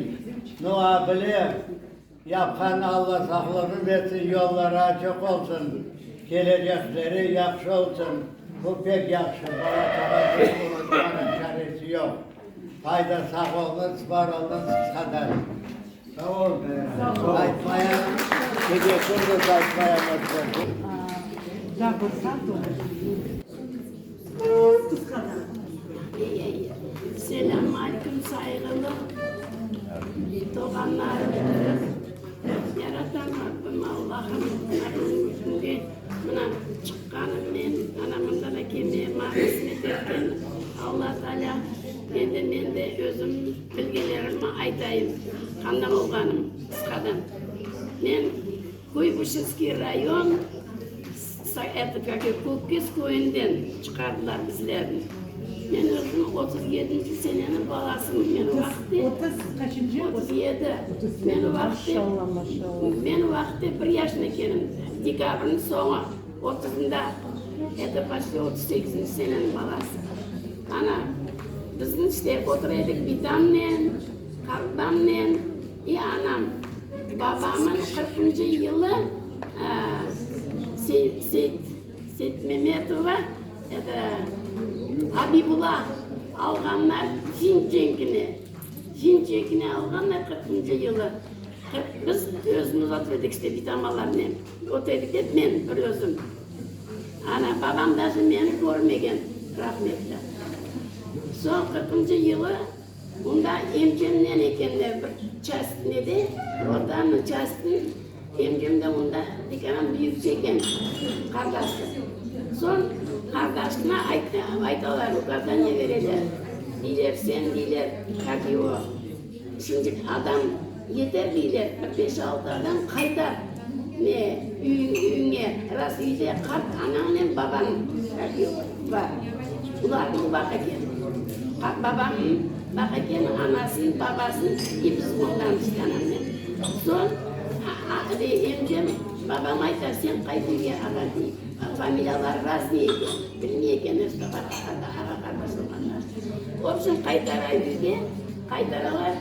no bile, yapqan Alla sağlığını bersin, yolları açıq olsun, kelecekleri yahşı olsun. Bu pek yahşı, bala-çağa bunı unutmanıñ çaresi yoq. Hayda sağ oluñız, var oluñız, qısqadan. Sağ ol. Aytmaya, gece-kündüz aytmaya mecbur. Daa bir saat olur. Qısqadan. Selâm aleyküm, sayğılı doğanlarım! Yaratan Rabbim Allahım, mına bugünki künge mına çıqqanım men, ana mında da kelmeye maña qısmet etken Alla Taalâ, endi men de özüm bilgenlerimni aytayım, qanday olğanım qısqadan. Men Kuybışevskiy rayon, eto, kak Kökköz köyünden çıqardılar bizlerni. Men özüm 37-nci seneniñ balasım. Men o vaqıtte. 30 qaçıncı? 37. Men o vaqıtte, men o vaqıtte bir yaşında ekenim. Dekabrniñ soñu, otuzında, eto, poçti 38-nci seneniñ balası. Ana, bizni işte otura edik bitamnen, qartbamnen i anam. Babamın qırqıncı yılı Seytmemetova, eto, Abibulla alğanlar fin cenkine, fin cenkine alğanlar qırqıncı yılı. Biz özümiz otur edik işte bitamalarnen, otur edik dep men bir özüm. Ana, babam daje meni körmegen, rahmetli. Soñ qırqıncı yılı Bunda emcemnen ekenler bir çast nede, rotanıñ çastın emcem de onda dikân büyükçe eken, qardaşı. Soñ qardaşına aytalar, ukazaniye bereler, deyler, sen, deyler, kak ego, şimdi adam yeter, deyler, bir beş-altı adam qaytar ne, üyüñe, ras üyde qart anañnen babañ, kak ego, bar, bularnıñ baq eken. Babam baq eken, anasın, babasın i biz ondan işte anamnen. Soñ. Emcem, babam ayta, sen qayt üyge, ağa, dey. Familiyaları razne eken, bilmey eken öz ağa-qardaş olğanlar. Vobşem, qaytara üyge, qaytaralar,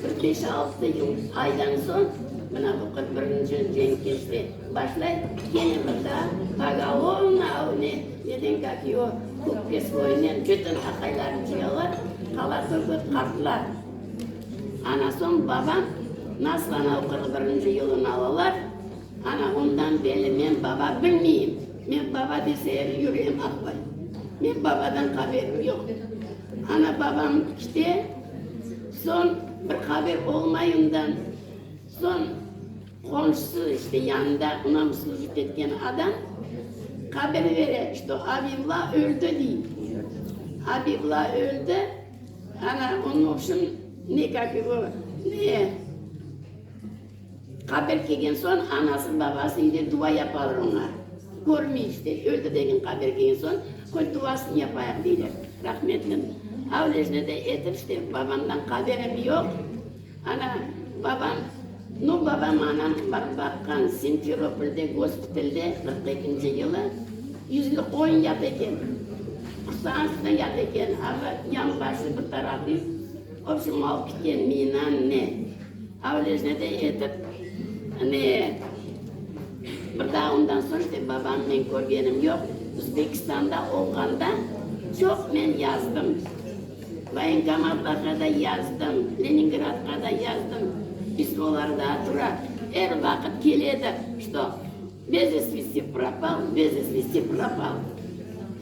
bir beş-altı yıl, aydan soñ, mına bu 41 birinci cenk keçti, başlay, kene bir daa pogolovno, ne, neden, kak ego, kökkesvoynen bütün aqaylarnı cıyalar, qala tolko qartlar. Ana soñ babam nasıl ana o 41-nci yılını alalar, ana ondan beri men baba bilmeyim. Men baba dese yüreğim ağlay. Men babadan haberim yoq. Ana babam kite, soñ bir haber olmay ondan. Soñ qomşusı işte yanında onam slujit etken adam haber bere, şto Abibla öldi dey. Abibla öldi. Ana, onıñ vobşem, ne, kak ego, ne, haber kelgen soñ, anası, babası ide dua yapalar oña. Körmey işte, öldi degen haber kelgen soñ, qoy duasını yapayıq, deyler, rahmetliniñ. Avlejne de etip işte, babamdan haberim yoq. Ana, babam, nu, babam, anam barıp baqqan, Simferopolde gospitalde 42-nci yılı yüzlü qoyun yata eken. Qursağı üstünde yata eken, ava yanbaşı bir tarafı, vobşem, alıp ketken mina, ne, avlejne de etip, ne, bir daa ondan soñ işte babam men körgenim yoq, Özbekistanda olğanda çoq men yazdım. Voyenkomatlarğa da yazdım, Leningradqa da yazdım, pismolar daa tura, er vaqıt kele edi, çto bez vesti propal, bez vesti propal.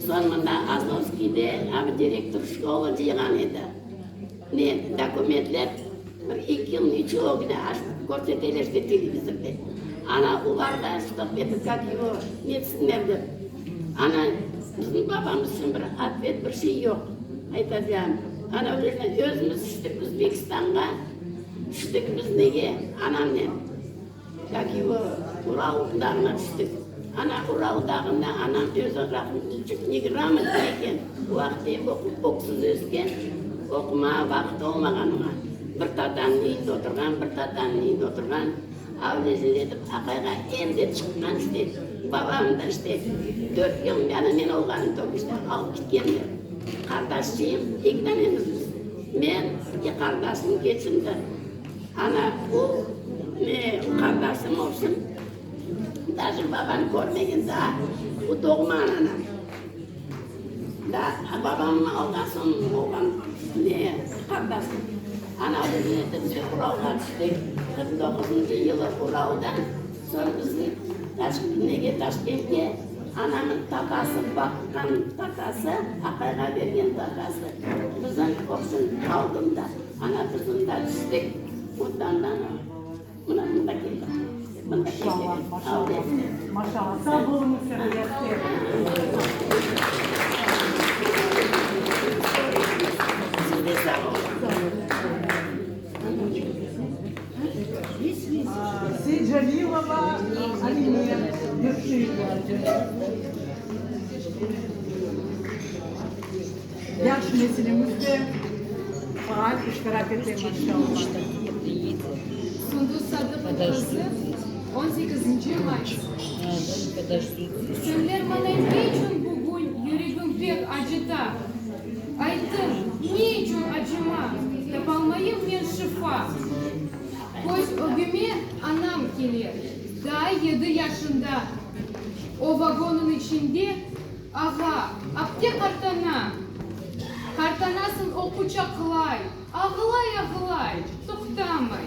Soñ mında Azovskiyde abi direktor şkolı cıyğan edi, ne dokumentler bir eki yıl üç yıl ögüne körseteler işte televizorde. Ana olar da çto eto kak ego netsinler dep. Ana bizim babamız içün bir otvet bir şey yoq. Aytacağım, ana özüne özümiz tüştik Özbekistanğa, tüştik biz nege, anamnen, kak ego, Ural dağına tüştik. Ana Ural dağında anam özü rahmetliçik negramotnıy eken, o vaqıt ep oqup öksüz ösken, oqumağa vaqıt olmağan oña. Bir tatanıñ üyünde oturğan, bir tatanıñ üyünde oturğan. Avlezletip aqayğa endi çıqqan işte, babam da işte dört yıl yani men olğanım toq işte alıp ketkenler. Qardaşçıyım, eki tanemiz biz. Men, eki qardaşım keçindi. Ana o ne qardaşım olsun, daje babam körmegen daa, o doğmağan anam. Daa babam alğan soñ olğan ne qardaşım. Ana bizni biz Uralğa tüştik, 49-ncı yılı Uralda, soñ bizni nege Taşkentke anamnıñ tatası baqqan tatası, aqayğa bergen tatası bizim olsun aldında, ana biz mında tüştik, ondan da mına mında keldik. Mında Maşallah, maşallah, maşallah. Sağ oluñız, Server. Siz de sağ oluñ. Seycalilova Alime, Вершина. Yaş nesilimizde faal iştirak ete, maşallah. Sundus Sadıq qızı, on sekizinci mayıs. Senler maña ne içün bugün yüregim pek acıta? Aytıñ, ne içün acıma, tapalmayım men şifa? Köz ögüme anam kele, daa yedi yaşında. O vagonnıñ içinde ağa, apte qartana. Qartanasın o quçaqlay, ağlay-ağlay, toqtamay.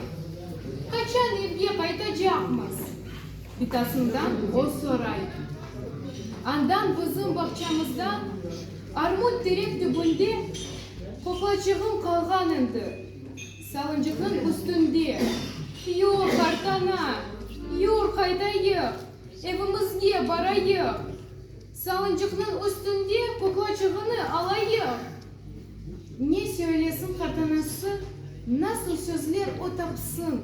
Qaçan evge qaytacaqmız? Bitasından o soray. Andan bizim bağçamızdan armut terek tübünde qoqlaçığım qalğan endi, salıncıqnıñ üstünde. Yur, qartana, yur, qaytayıq, evimizge barayıq, salıncıqnıñ üstünde qoqlaçığını alayıq. Ne söylesin qartanası, nasıl sözler o tapsın?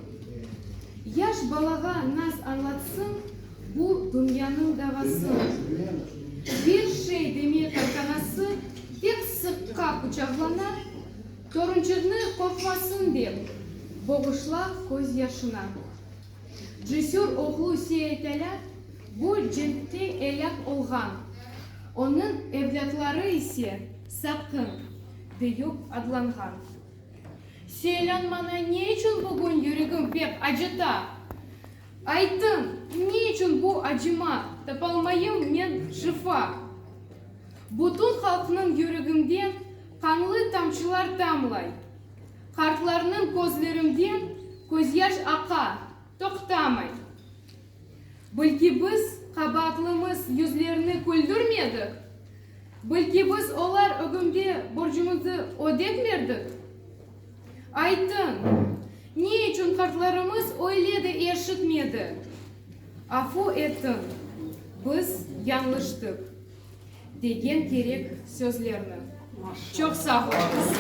Yaş balağa naz añlatsın bu dünyanıñ davasın? Bir şey demey qartanası, tek sıqqa quçaqlana, torunçığını qorqmasın dep, boğuşla közyaşına. Cesür oğlu Seyit-Alâ bu cenkte elâk olğan, onıñ evlâtları ise Satqın deyüp adlanğan. Seylan maña ne içün bugün yüregim pek acıta? Aytıñ, ne içün bu acıma tapalmayım men şifa? Bütün halqnıñ yüregimden qanlı tamçılar tamlay, Qartlarnıñ közlerimden közyaş aqa, toqtamay. Belki biz qabaatlımız yüzlerini küldürmedik? Belki biz olar ögünde borcumızı ödetmerdik? Aytıñ, ne içün qartlarımız öyle de eşitmedi? Afu etiñ, biz yañlıştıq, degen kerek sözlerni. Çoq sağ oluñız.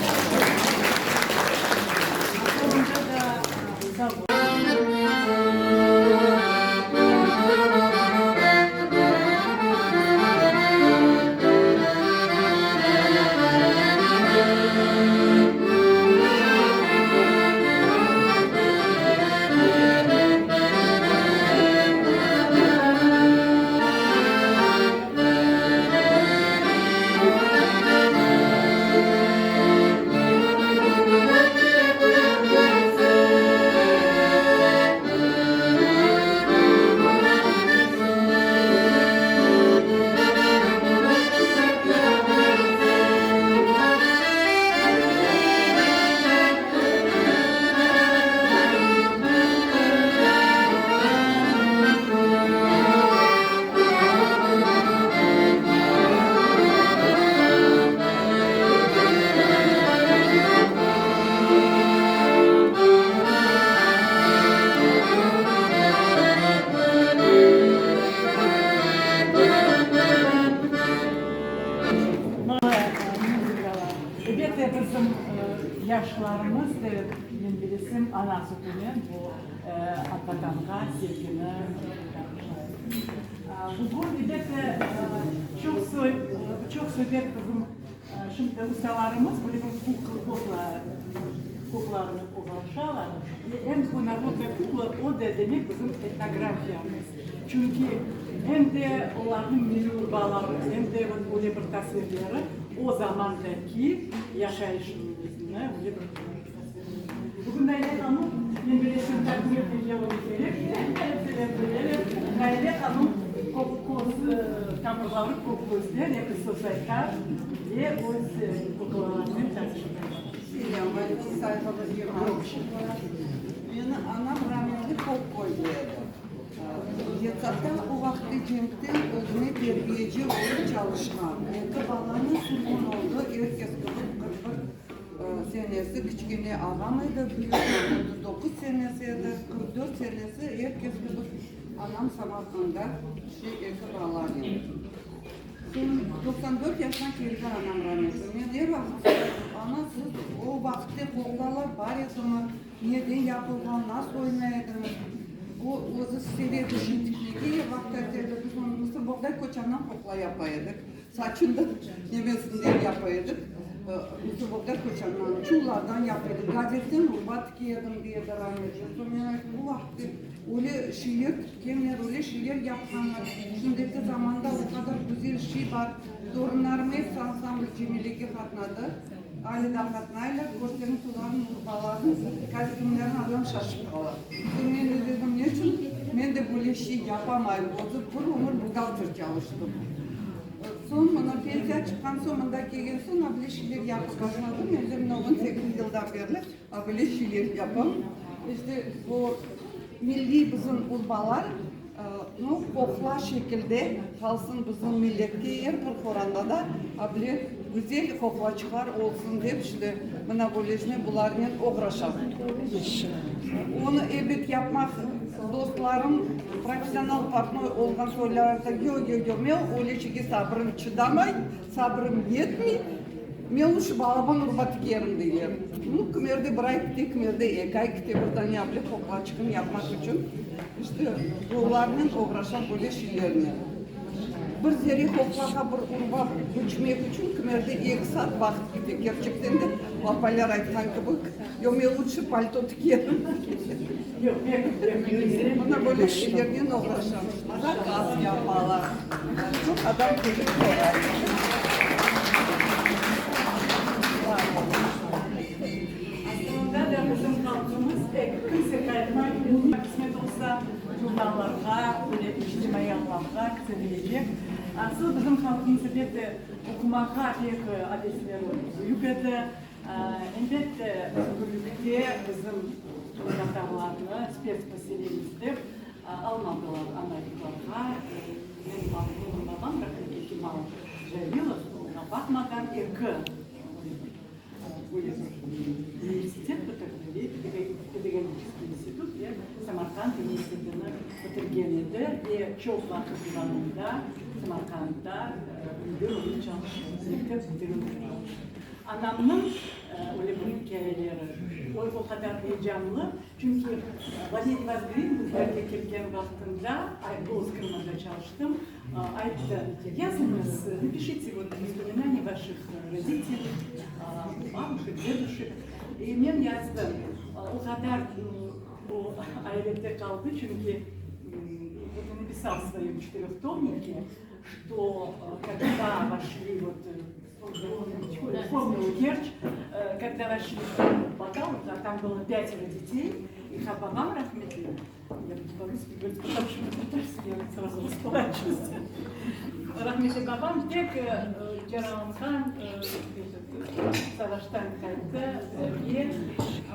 Elbette, bizim yaşlarımız da, men bilesem, ana sütünen bu Vatanğa sevgini Bugün, elbette, çoq çoq subet bizim şimdi ustalarımız böyle bir kukla, kuklalarnen oğraşalar. Ve em bu narodnaya kukla, o da demek bizim etnografiyamız. Çünki em de olarnıñ milliy urbaları, em de öyle bir tasvirleri o zamandaki yaşayışımıznı öyle bir tasvirley. Bugün Naile hanım, men bilesem, taqdim etmege onı kerek, hepsiler bileler. Naile hanım Kökköz, tamırları Kökközden, episi söz aytar ve öz kuklalarınen tanıştıra. Selâm aleyküm, sayğılı cemaat. Meni anam rametli Kökköyde edi. Yataqta o vaqıtte cenkten özüne terbiyeci olıp çalışqan. Eki balanı sürgün oldı, er kes kibi 41 senesi kiçkene ağam edi, büyük 39 senesi edi, 44 senesi er kes kibi anam Samarqanda şey eki balanen. Soñ 94 yaşına keldi anam rametli. Men er vaqıt soraydım, ana siz o vaqıtte qoqlalar bar edimi? Neden yapılğan, nasıl oynay ediñiz? O, özü seve edi şiy tikmege, er vaqıt ayta edi, biz onı mısırboğday koçandan qoqla yapa edik, saçında nemesinden yapa edik, mısırboğday koçandan, çullardan yapa edik, gazetten urba tike edim, dey edi rametli. Soñ men ayttım, bu vaqıt öyle şiyler tikkenler, öyle şiyler yapqanlar, şimdiki zamanda o qadar güzel şiy bar, torunlarım episi ansambl Cemilege qatnadı. Ali da qatnaylar, körseñiz olarnıñ urbalarını, kostümlerini adam şaşıp qala. Soñ men de dedim, ne içün men de böyle şey yapamayım, özü bir ömür buhgalter çalıştım. Soñ mına pensiya çıqqan soñ mında kelgen soñ a böyle şeyler yapıp başladım, endi mına 18 yıldan berli a böyle şeyler yapam. İşte bu milliy bizim urbalar, nu, qoqla şekilde qalsın bizim milletke, er bir qoranda da a böyle güzel qoqlaçıqlar olsun dep, işte mına böylesine bularnen oğraşam. Onı ebet yapmaq dostlarım, professional portnoy olğan soylar ayta, yo, yo, yo, men öyle şeyge sabrım çıdamay, sabrım yetmey, men luşi balaban urba tikerim deyler. Nu, kimerde bir ay kite, kimerde eki ay kite bir dane a böyle qoqlaçıqnı yapmaq içün. İşte, olarnen oğraşam, böyle şeylernen. Bir zere qoqlağa bir urba biçmek içün kimerde eki saat vaqıt kete. Kerçekten de, o apaylar aytqan kibi, yoq, men lutşı palto tikerim. Mına böyle şeylernen oğraşamız. Zakaz yapalar. Çoq adam kelip soray. Aslında da bizim halqımız pek kimse qaytmay, qısmet olsa, jurnallarğa, böyle içtimaiy ağlarğa kirsetelecek. Asıl bizim halqımız elbette oqumağa pek avesleri büyük edi. Elbette, sürgünlikte bizim qırımtatarlarnı spets poseleniz dep almadılar ana yurtlarğa. Menim babam rahmetli Kemal Jalilov, oña baqmadan eki Böyle bir universitet bitirdi, pedagogiçeskiy institut ve Samarqand universitetini bitirgen edi ve çoq vaqıt devamında Samarqandda müdir olıp çalıştı, mektep müdiri olıp çalıştı. Anamnıñ öyle bir ikâyeleri, o, o qadar eyecanlı, çünki Valeriy Vozgrin bizlerge kelgen vaqtında, Golos Krımada çalıştım, Ayttı, Yazıñız, napişite vot vospominaniya vaşih roditeley, babuşek, deduşek. E men yazdım. O qadar o ayrette qaldı, çünki vot on napisal v svoyom çetıröhtomnike, çto kogda voşli vot vspomnil Kerç, kogda voşli v Batalov, tam bylo pâtero detey, ih babam rahmetli, Ya budu po-russki govorit, потому что po-tatarski ya srazu rasplaçuсь. Rahmetli babam pek yaralanğan, savaştan qayttı ve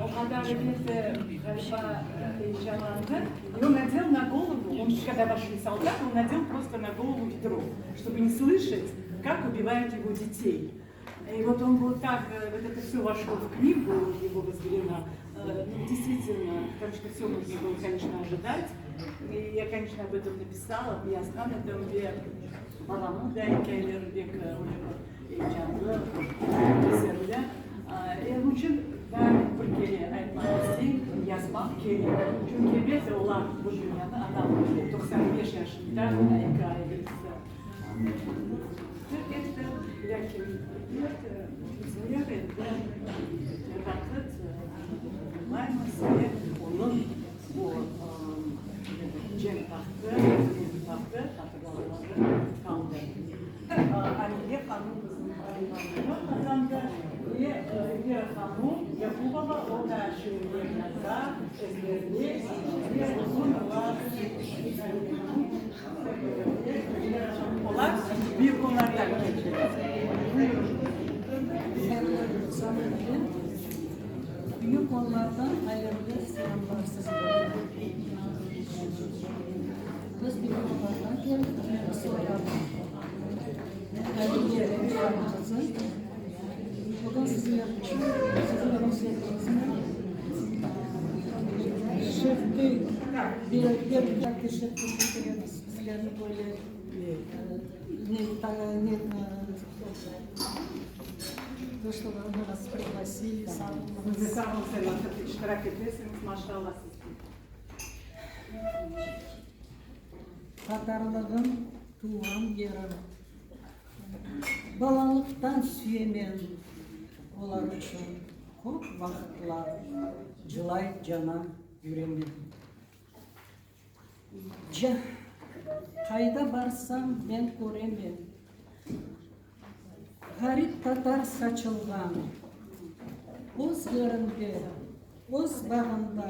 o qadar elbette, ğaliba, eyecanlandı. И он надел на голову, он, когда вошли солдаты, он надел просто на голову ведро, чтобы не слышать, как убивают его детей. И вот он был так, вот это все вошло в книгу его Возгрина, ну, действительно, потому что все можно было, конечно, ожидать. И я, конечно, об этом написала, yazğan edim ve babamnıñ da ikâyeleri pek öyle bir eyecanlı, eserli. Onıñ içün daa bir kere aytmaq isteyim, yazmaq kerek. Çünki, elbette, olar bu dünyanı, anam 95 yaşında, eki ay evelsi Terk etti, lâkin bizler endi er vaqıt hatırlaymız ve onıñ bu cenk vaqtı, sürgünlik vaqtı hatırlavları qaldı. Aliye hanım bizim Alime qazandı ve Elvira hanım Yaqubova, o da şiirler yaza, ezberley ve uzun olar Aliye hanım. Olar büyük onlardan keldiler. Büyük onlardan hayırlı selamlar sizlerge. Biz büyük onlardan keldik, menim soyadım Aliye qızı. Bugün sizler içün, siziñ ruhsetiñiznen Şevqiy bey teşekkür bildiremiz. Bizlerni böyle ne to, что вы нас пригласили, sağ oluñız. Sağ oluñ, iştirak etesiñiz, maşallah sizge. Tatarlığım, tuvğan yerim. Balalıqtan süyemen, olar içün köp vaqıtlar cılay cana yüremen. Qayda barsam men köremen, ğarip tatar saçılğan, öz yerinde, öz bağında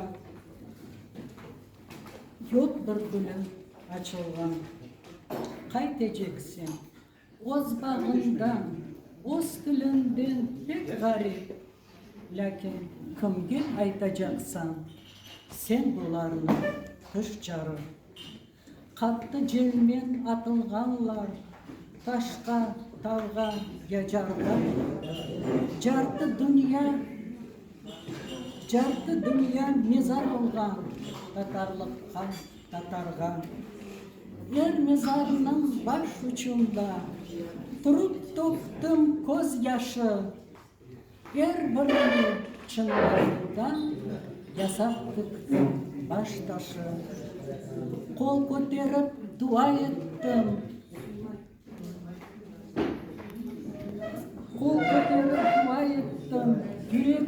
yoq bir gülü açılğan. Qayteceksen, öz bağından, öz tilinden pek ğarip, Lâkin kimge aytacaqsañ sen bularnı, tış çarı? Qattı celmen atılğanlar taşqa, tavğa ya carğa, Cartı dünya, cartı dünya mezar olğan tatarlıqqa, tatarğa. Er mezarnıñ baş ucunda turıp töktim köz yaşı. Er birini çıñlarından yasap tiktim baş taşı. Qol köterip dua ettim.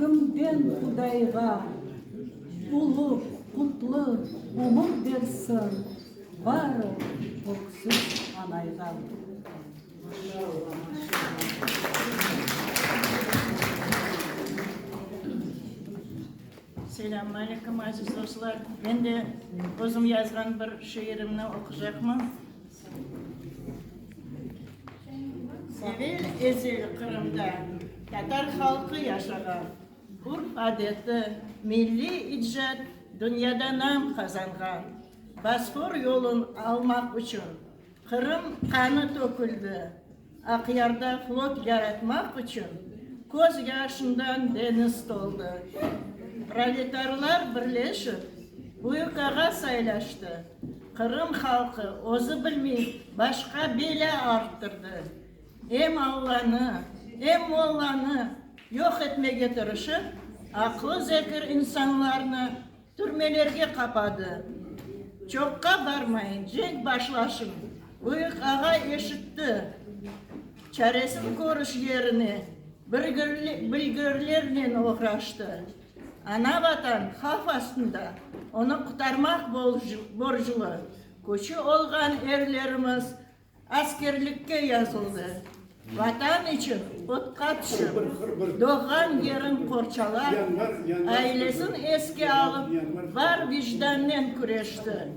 Sevgimden Hudayğa ulu, qutlı ömür bersin, Bar ol, öksüz anayğa. Selâm aleyküm, aziz dostlar! Men de özüm yazğan bir şiirimni oqucaqman. Evel-ezel Qırımda tatar halqı yaşağan. Urf-adeti, milliy icad dünyada nam qazanğan. Bosfor yolun almaq içün Qırım qanı töküldi, Aqyarda flot yaratmaq içün köz yaşından deñiz toldı. Proletarlar birleşip, büyük ağa saylaştı, Qırım halqı özü bilmey başqa belâ arttırdı. Em Allanı, em mollanı yoq etmege tırışıp, aqlı-zekir insanlarnı Türmelerge qapadı. Çoqqa barmay, cenk başlaşın, büyük ağa eşitti. Çaresin körüş yerine bilgirlernen oğraştı. Ana-Vatan havf astında, onı qutarmaq borclu. Küçü olğan erlerimiz Askerlikke yazıldı. Vatan içün otqa tüşip, doğğan yerin qorçalap, ailesin eske alıp, bar vicdannen küreşti.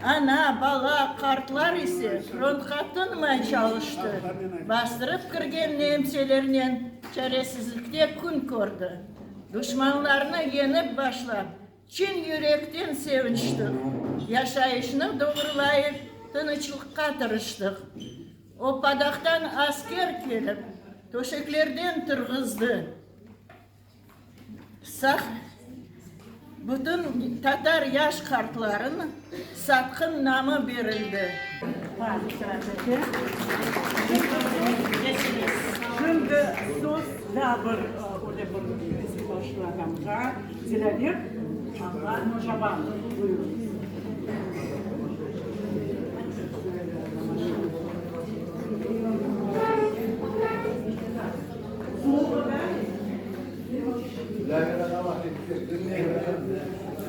Ana, bala, qartlar ise frontqa tınmay çalıştı, bastırıp kirgen nemselernen çaresizlikte kün kördi. Duşmanlarnı yeñip başlap, Çin yürekten sevinçtik, yaşayışnı doğrulayıp, tınıçlıqqa tırıştıq. O padaqtan asker kelip, töşeklerden turğızdı. Saq bütün tatar yaş-qartların satqın namı berildi. Şimdi söz daa bir öyle bir başlı adamğa, Dilâver ağa Şabanov, buyurıñız.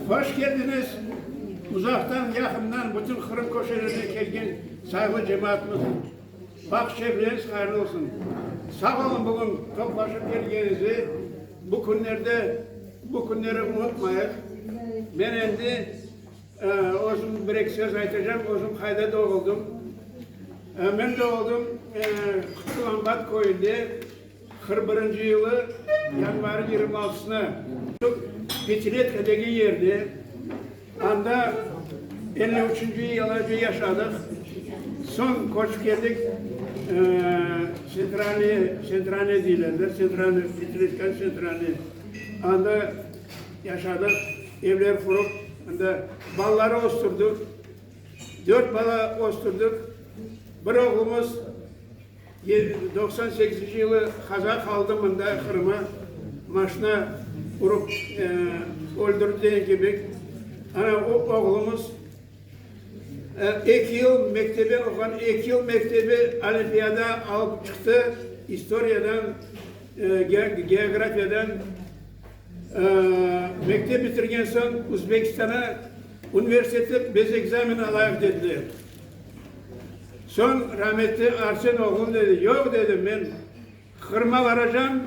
Hoş keldiñiz, uzaqtan, yaqından, bütün Qırım köşelerine kelgen sayğılı cemaatımız! Baht-şerifleriñiz hayırlı olsun! Sağ oluñ bugün toplaşıp kelgeniñizi, bu künlerde, bu künleri unutmayıq. Men endi özüm bir-eki söz aytacağım, özüm qayda doğuldım. Men doğuldım Qutlu-Ambat köyünde. 41 yılı yanvarın 26-sına Petiletka degen yerde, anda 53-nci yılğace yaşadıq. Soñ köçip keldik Tsentralnıy, Tsentralnıy deyler de, Tsentralnıy, Petiletkanıñ Tsentralnıy. Anda yaşadıq, evler qurıp, anda balaları östürdük. Dört bala östürdük. Bir oğlumız 98-nci yılı qaza qaldı mında Qırıma maşna urıp öldürdi degen kibik. Ana o oğlumız eki yıl mektebe oquğan, eki yıl mektebe olimpiada alıp çıqtı istoriyadan, geografiyadan. Mektep bitirgen soñ Uzbekistana universitetke bez ekzamen alayıq dediler. Soñ rametli Arsen oğlum dedi, yoq, dedi, men Qırım'a baracam,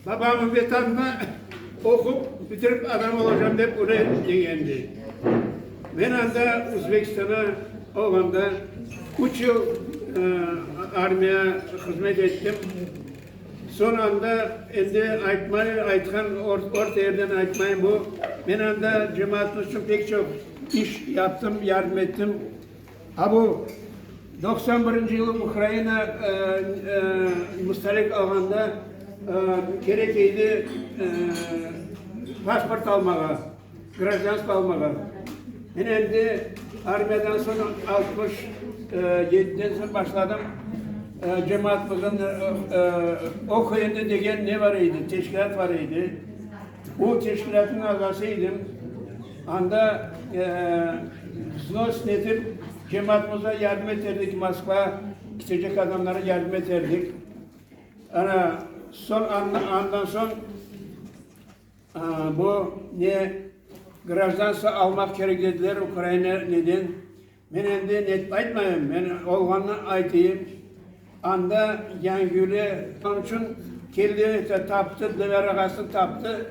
babamnıñ vetanına oqup bitirip adam olacam dep öyle degendi. Men anda Uzbekistana olğanda üç yıl armiya hızmet ettim. Soñ anda endi aytmay, aytqan orta yerden aytmayım bu, men anda cemaatımız içün pek çoq iş yaptım, yardım ettim. A bu 91 yılı Ukraina mustaqillik alğanda kerek edi pasport almağa, grajdanstvo almağa. Men endi armiyadan soñ 67-den soñ başladım cemaatımıznıñ OKND degen ne bar edi, teşkilât bar edi. O teşkilâtnıñ azası edim. Anda vznos etip, cemaatımızğa yardım eterdik, Moskva ketecek adamlara yardım eterdik. Ana, soñ, andan soñ. Bu ne grajdanstvo almaq kerek dediler Ukraina neden. Men endi netip aytmayım, men olğanını aytayım. Anda Yangiyülde onıñ içün keldi, taptı, Dlâver ağasını taptı.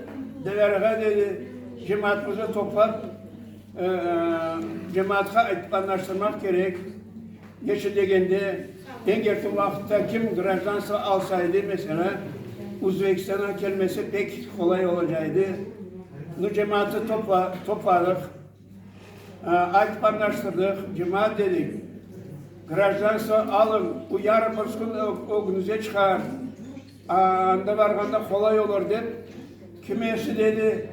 Dlâver ağa dedi, cemaatımıznı toplap, cemaatqa aytıp añlaştırmaq kerek. Neçün degende, eñ yaqın vaqıtta kim grajdanstvo alsaydı, meselâ, Özbekistanğa kelmesi pek qolay olacaydı. Nu, cemaatnı topladıq. Aytıp añlaştırdıq, cemaat dedik, grajdanstvo alıñ, bu yarın bir kün ögüñize çıqar, anda barğanda qolay olur dep, kimesi dedi,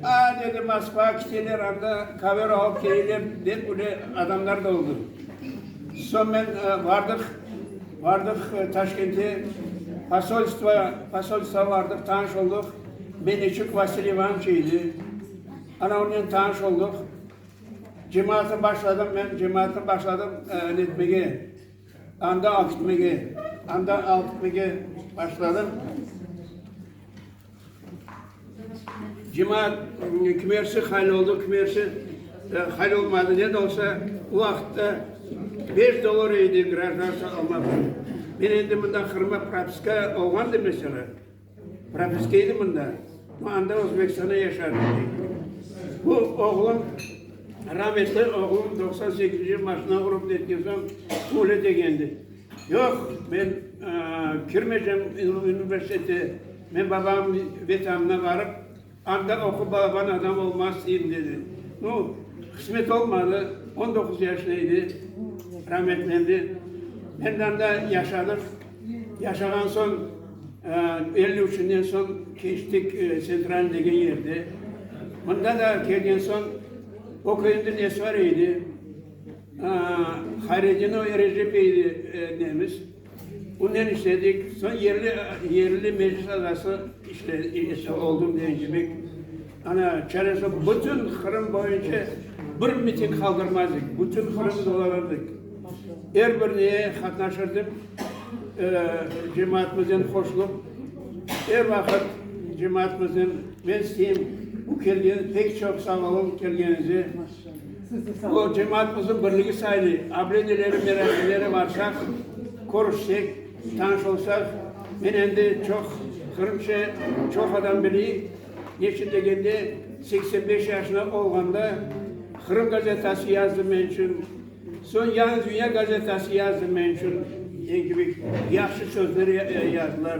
a, dedi, Moskvağa kiteler, anda kovör alıp kelirler, dep öyle adamlar da oldı. Soñ men bardıq, bardıq Taşkente, posolstvo, posolstvoğa bardıq, tanış oldıq, Meneçuk Vasiliy İvanoviç edi. Ana onen tanış olduq. Cemaatnı başladım men, cemaatnı başladım netmege, anda alıp gitmege, anda alıp gitmege başladım. Cemaat kimersi hal oldu, kimersi hal olmadı. Ne de olsa, o vaqıtta beş dollar edi grajdanstvo almaq içün. Men endi mında Qırımğa propiska olğandı mesela. Propiska edi mında. Bu anda Özbekistanda yaşardı. Bu oğlum, rametli oğlum 98 yıl maşina urıp netken soñ öyle degendi. Yoq, men kirmeycem universitete, men babam Vetanına barıp, anda oqup balaban adam olmaq isteyim, dedi. Nu, qısmet olmadı, 19 yaşında edi, rametlendi. Men de anda yaşadıq. Yaşağan soñ, 53-ünden soñ keçtik Tsentralnıy degen yerde. Mında da kelgen soñ, o köyünde nesi bar edi, Hayredinov Erecep edi nemiz, onen işledik. Soñ yerli, yerli meclis azası işle, oldım degen kibi. Ana, çaresi, bütün Qırım boyunca bir miting qaldırmaz edik, bütün Qırım dolanırdıq. Er bir neye qatnaşırdım, cemaatımıznen qoşulıp, er vaqıt cemaatımıznen, men isteyim, bu kelgen, pek çoq sağ oluñ kelgeniñize. Bu cemaatımıznıñ birligi sayılı, ableneleri, merasimleri barsaq, körüşsek, tanış olsaq, men endi çoq qırımça çoq adam bileyim, neçün degende, 85 yaşında olğanda Qırım gazetası yazdı men içün. Soñ Yañı dünya gazetası yazdı men içün, eñ kibi yahşı sözler yazdılar.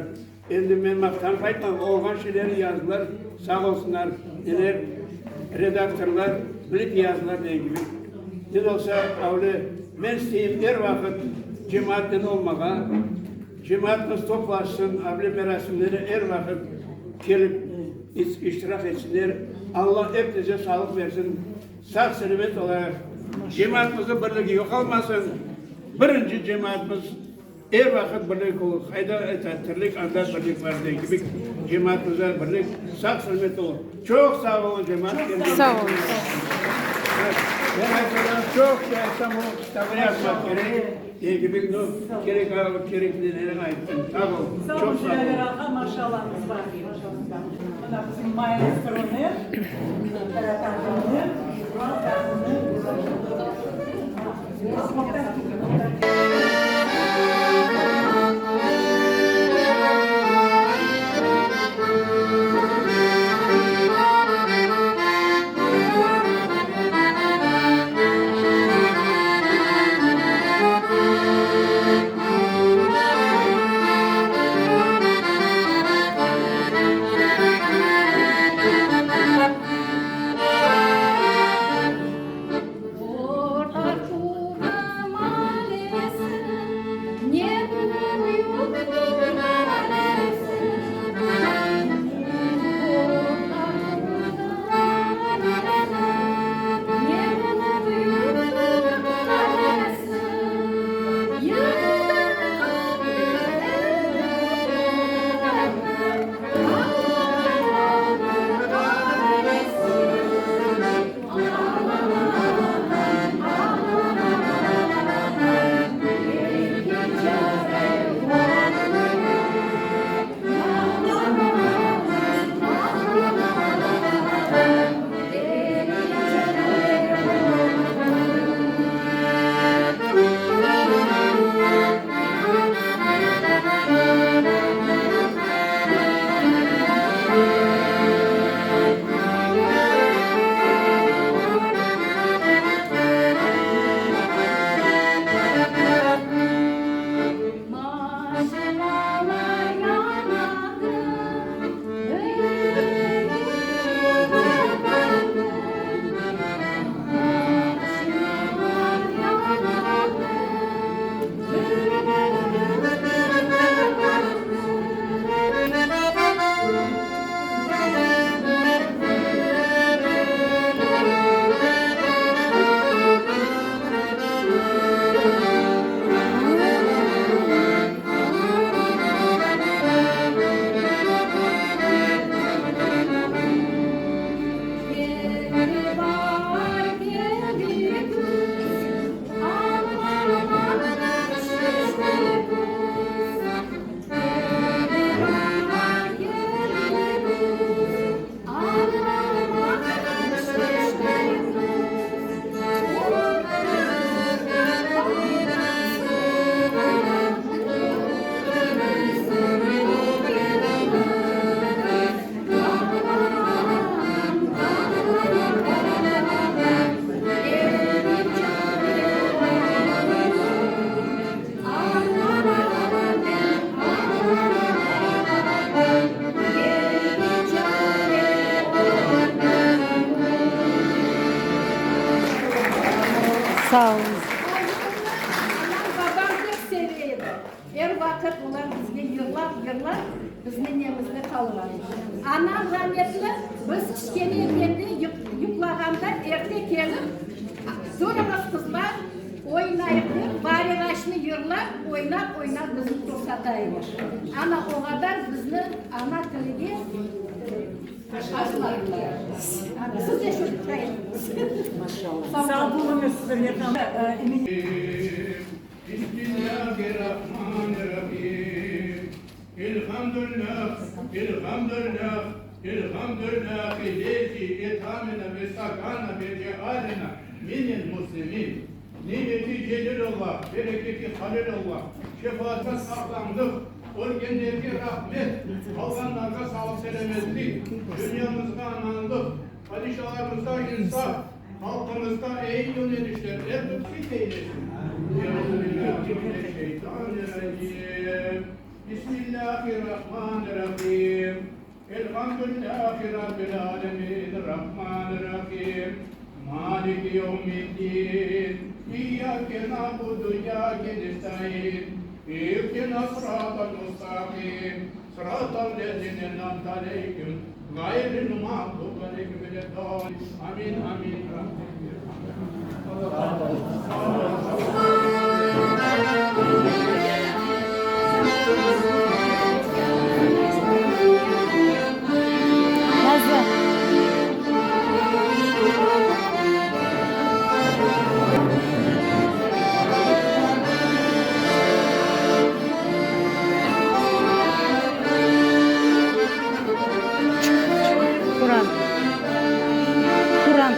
Endi men maqtanıp aytmam, olğan şeylerni yazdılar, sağ olsunlar, neler, redaktorlar bilip yazdılar degen kibi. Ne de olsa, öyle, men isteyim er vaqıt cemaatnen olmağa, cemaatımız toplaşsın, avle merasimlere er vaqıt kelip iştirak etsinler. Alla epinize sağlıq bersin. Sağ-selâmet olayıq, cemaatımıznıñ birligi yoqalmasın, birinci cemaatımız er vaqıt birlik olur, qayda ayta, tirlik, anda birlik bar degen kibi, cemaatımızda birlik, sağ-selâmet olun. Çoq sağ olun, cemaat. Sağ oluñız. Men aytacağım çoq şey aytsam, o kitabı yazmaq kerek, degen kibi, no, kerek, kerek nelerni ayttım. Sağ olun, Sağ çoq olun, sağ olun. Dilâver ağa, maşallanız bar. Mına bizim maestronı, Orta. Sağ oluñız. O yırnı anam, babam pek seve edi. Er vaqıt olar bizge yırlap, yırlap, bizni nemizde qalğan. Anam rametli, biz kiçkene ekende yuqlağanda erte kelip, Turıñız, qızlar, oynayıq dep, Variğaçnı yırlap, oynap, oynap bizni tursata emiş. Ana o qadar bizni ana tilige aşladılar. Siz de şu Sağ oluñız, Bismillahirrahmanirrahim. Elhamdülillah, elhamdülillah, elhamdülillahi lezi etamena ve sakana ve cealena minel muslimin. Nimeti celil Allah, bereketi halil Allah, şefaatqa saqlandıq, ölgenlerge rahmet, qalğanlarğa sağlıq-selâmetlik, dünyamızğa amanlıq, padişalarımızğa insaf, Halqımızda eyi yönelişler er lütfü eylesin. Euzubillahimineşşeytanirracim. Bismillahirrahmanirrahim. Elhamdülillahi Rabbil alemin. Rahmanirrahim. Maliki yevmiddin. İyyake na'budu ve iyyake nestaîn. İhdinas sıratal mustaqim. Sıratal lezine en'amte aleyhim. Ğayril mağdubi aleyhim veleddâlin. Amin, amin. Nazlı. Quran. Quran.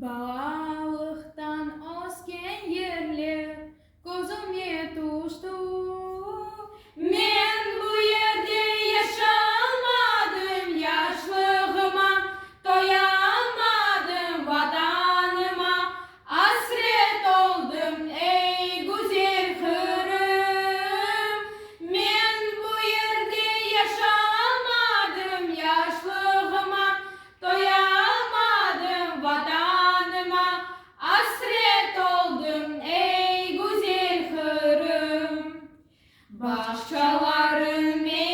Balalıqtan ösken yerler közüme tüşti. Men bu yerde yaşalmadım, yaşlığıma toyalmadım, Vatanıma asret oldım, ey güzel Qırım. Men bu yerde yaşalmadım, yaşlığıma Toyalmadım Vatanıma, asret oldım, ey güzel Qırım. Bağçalarıñ.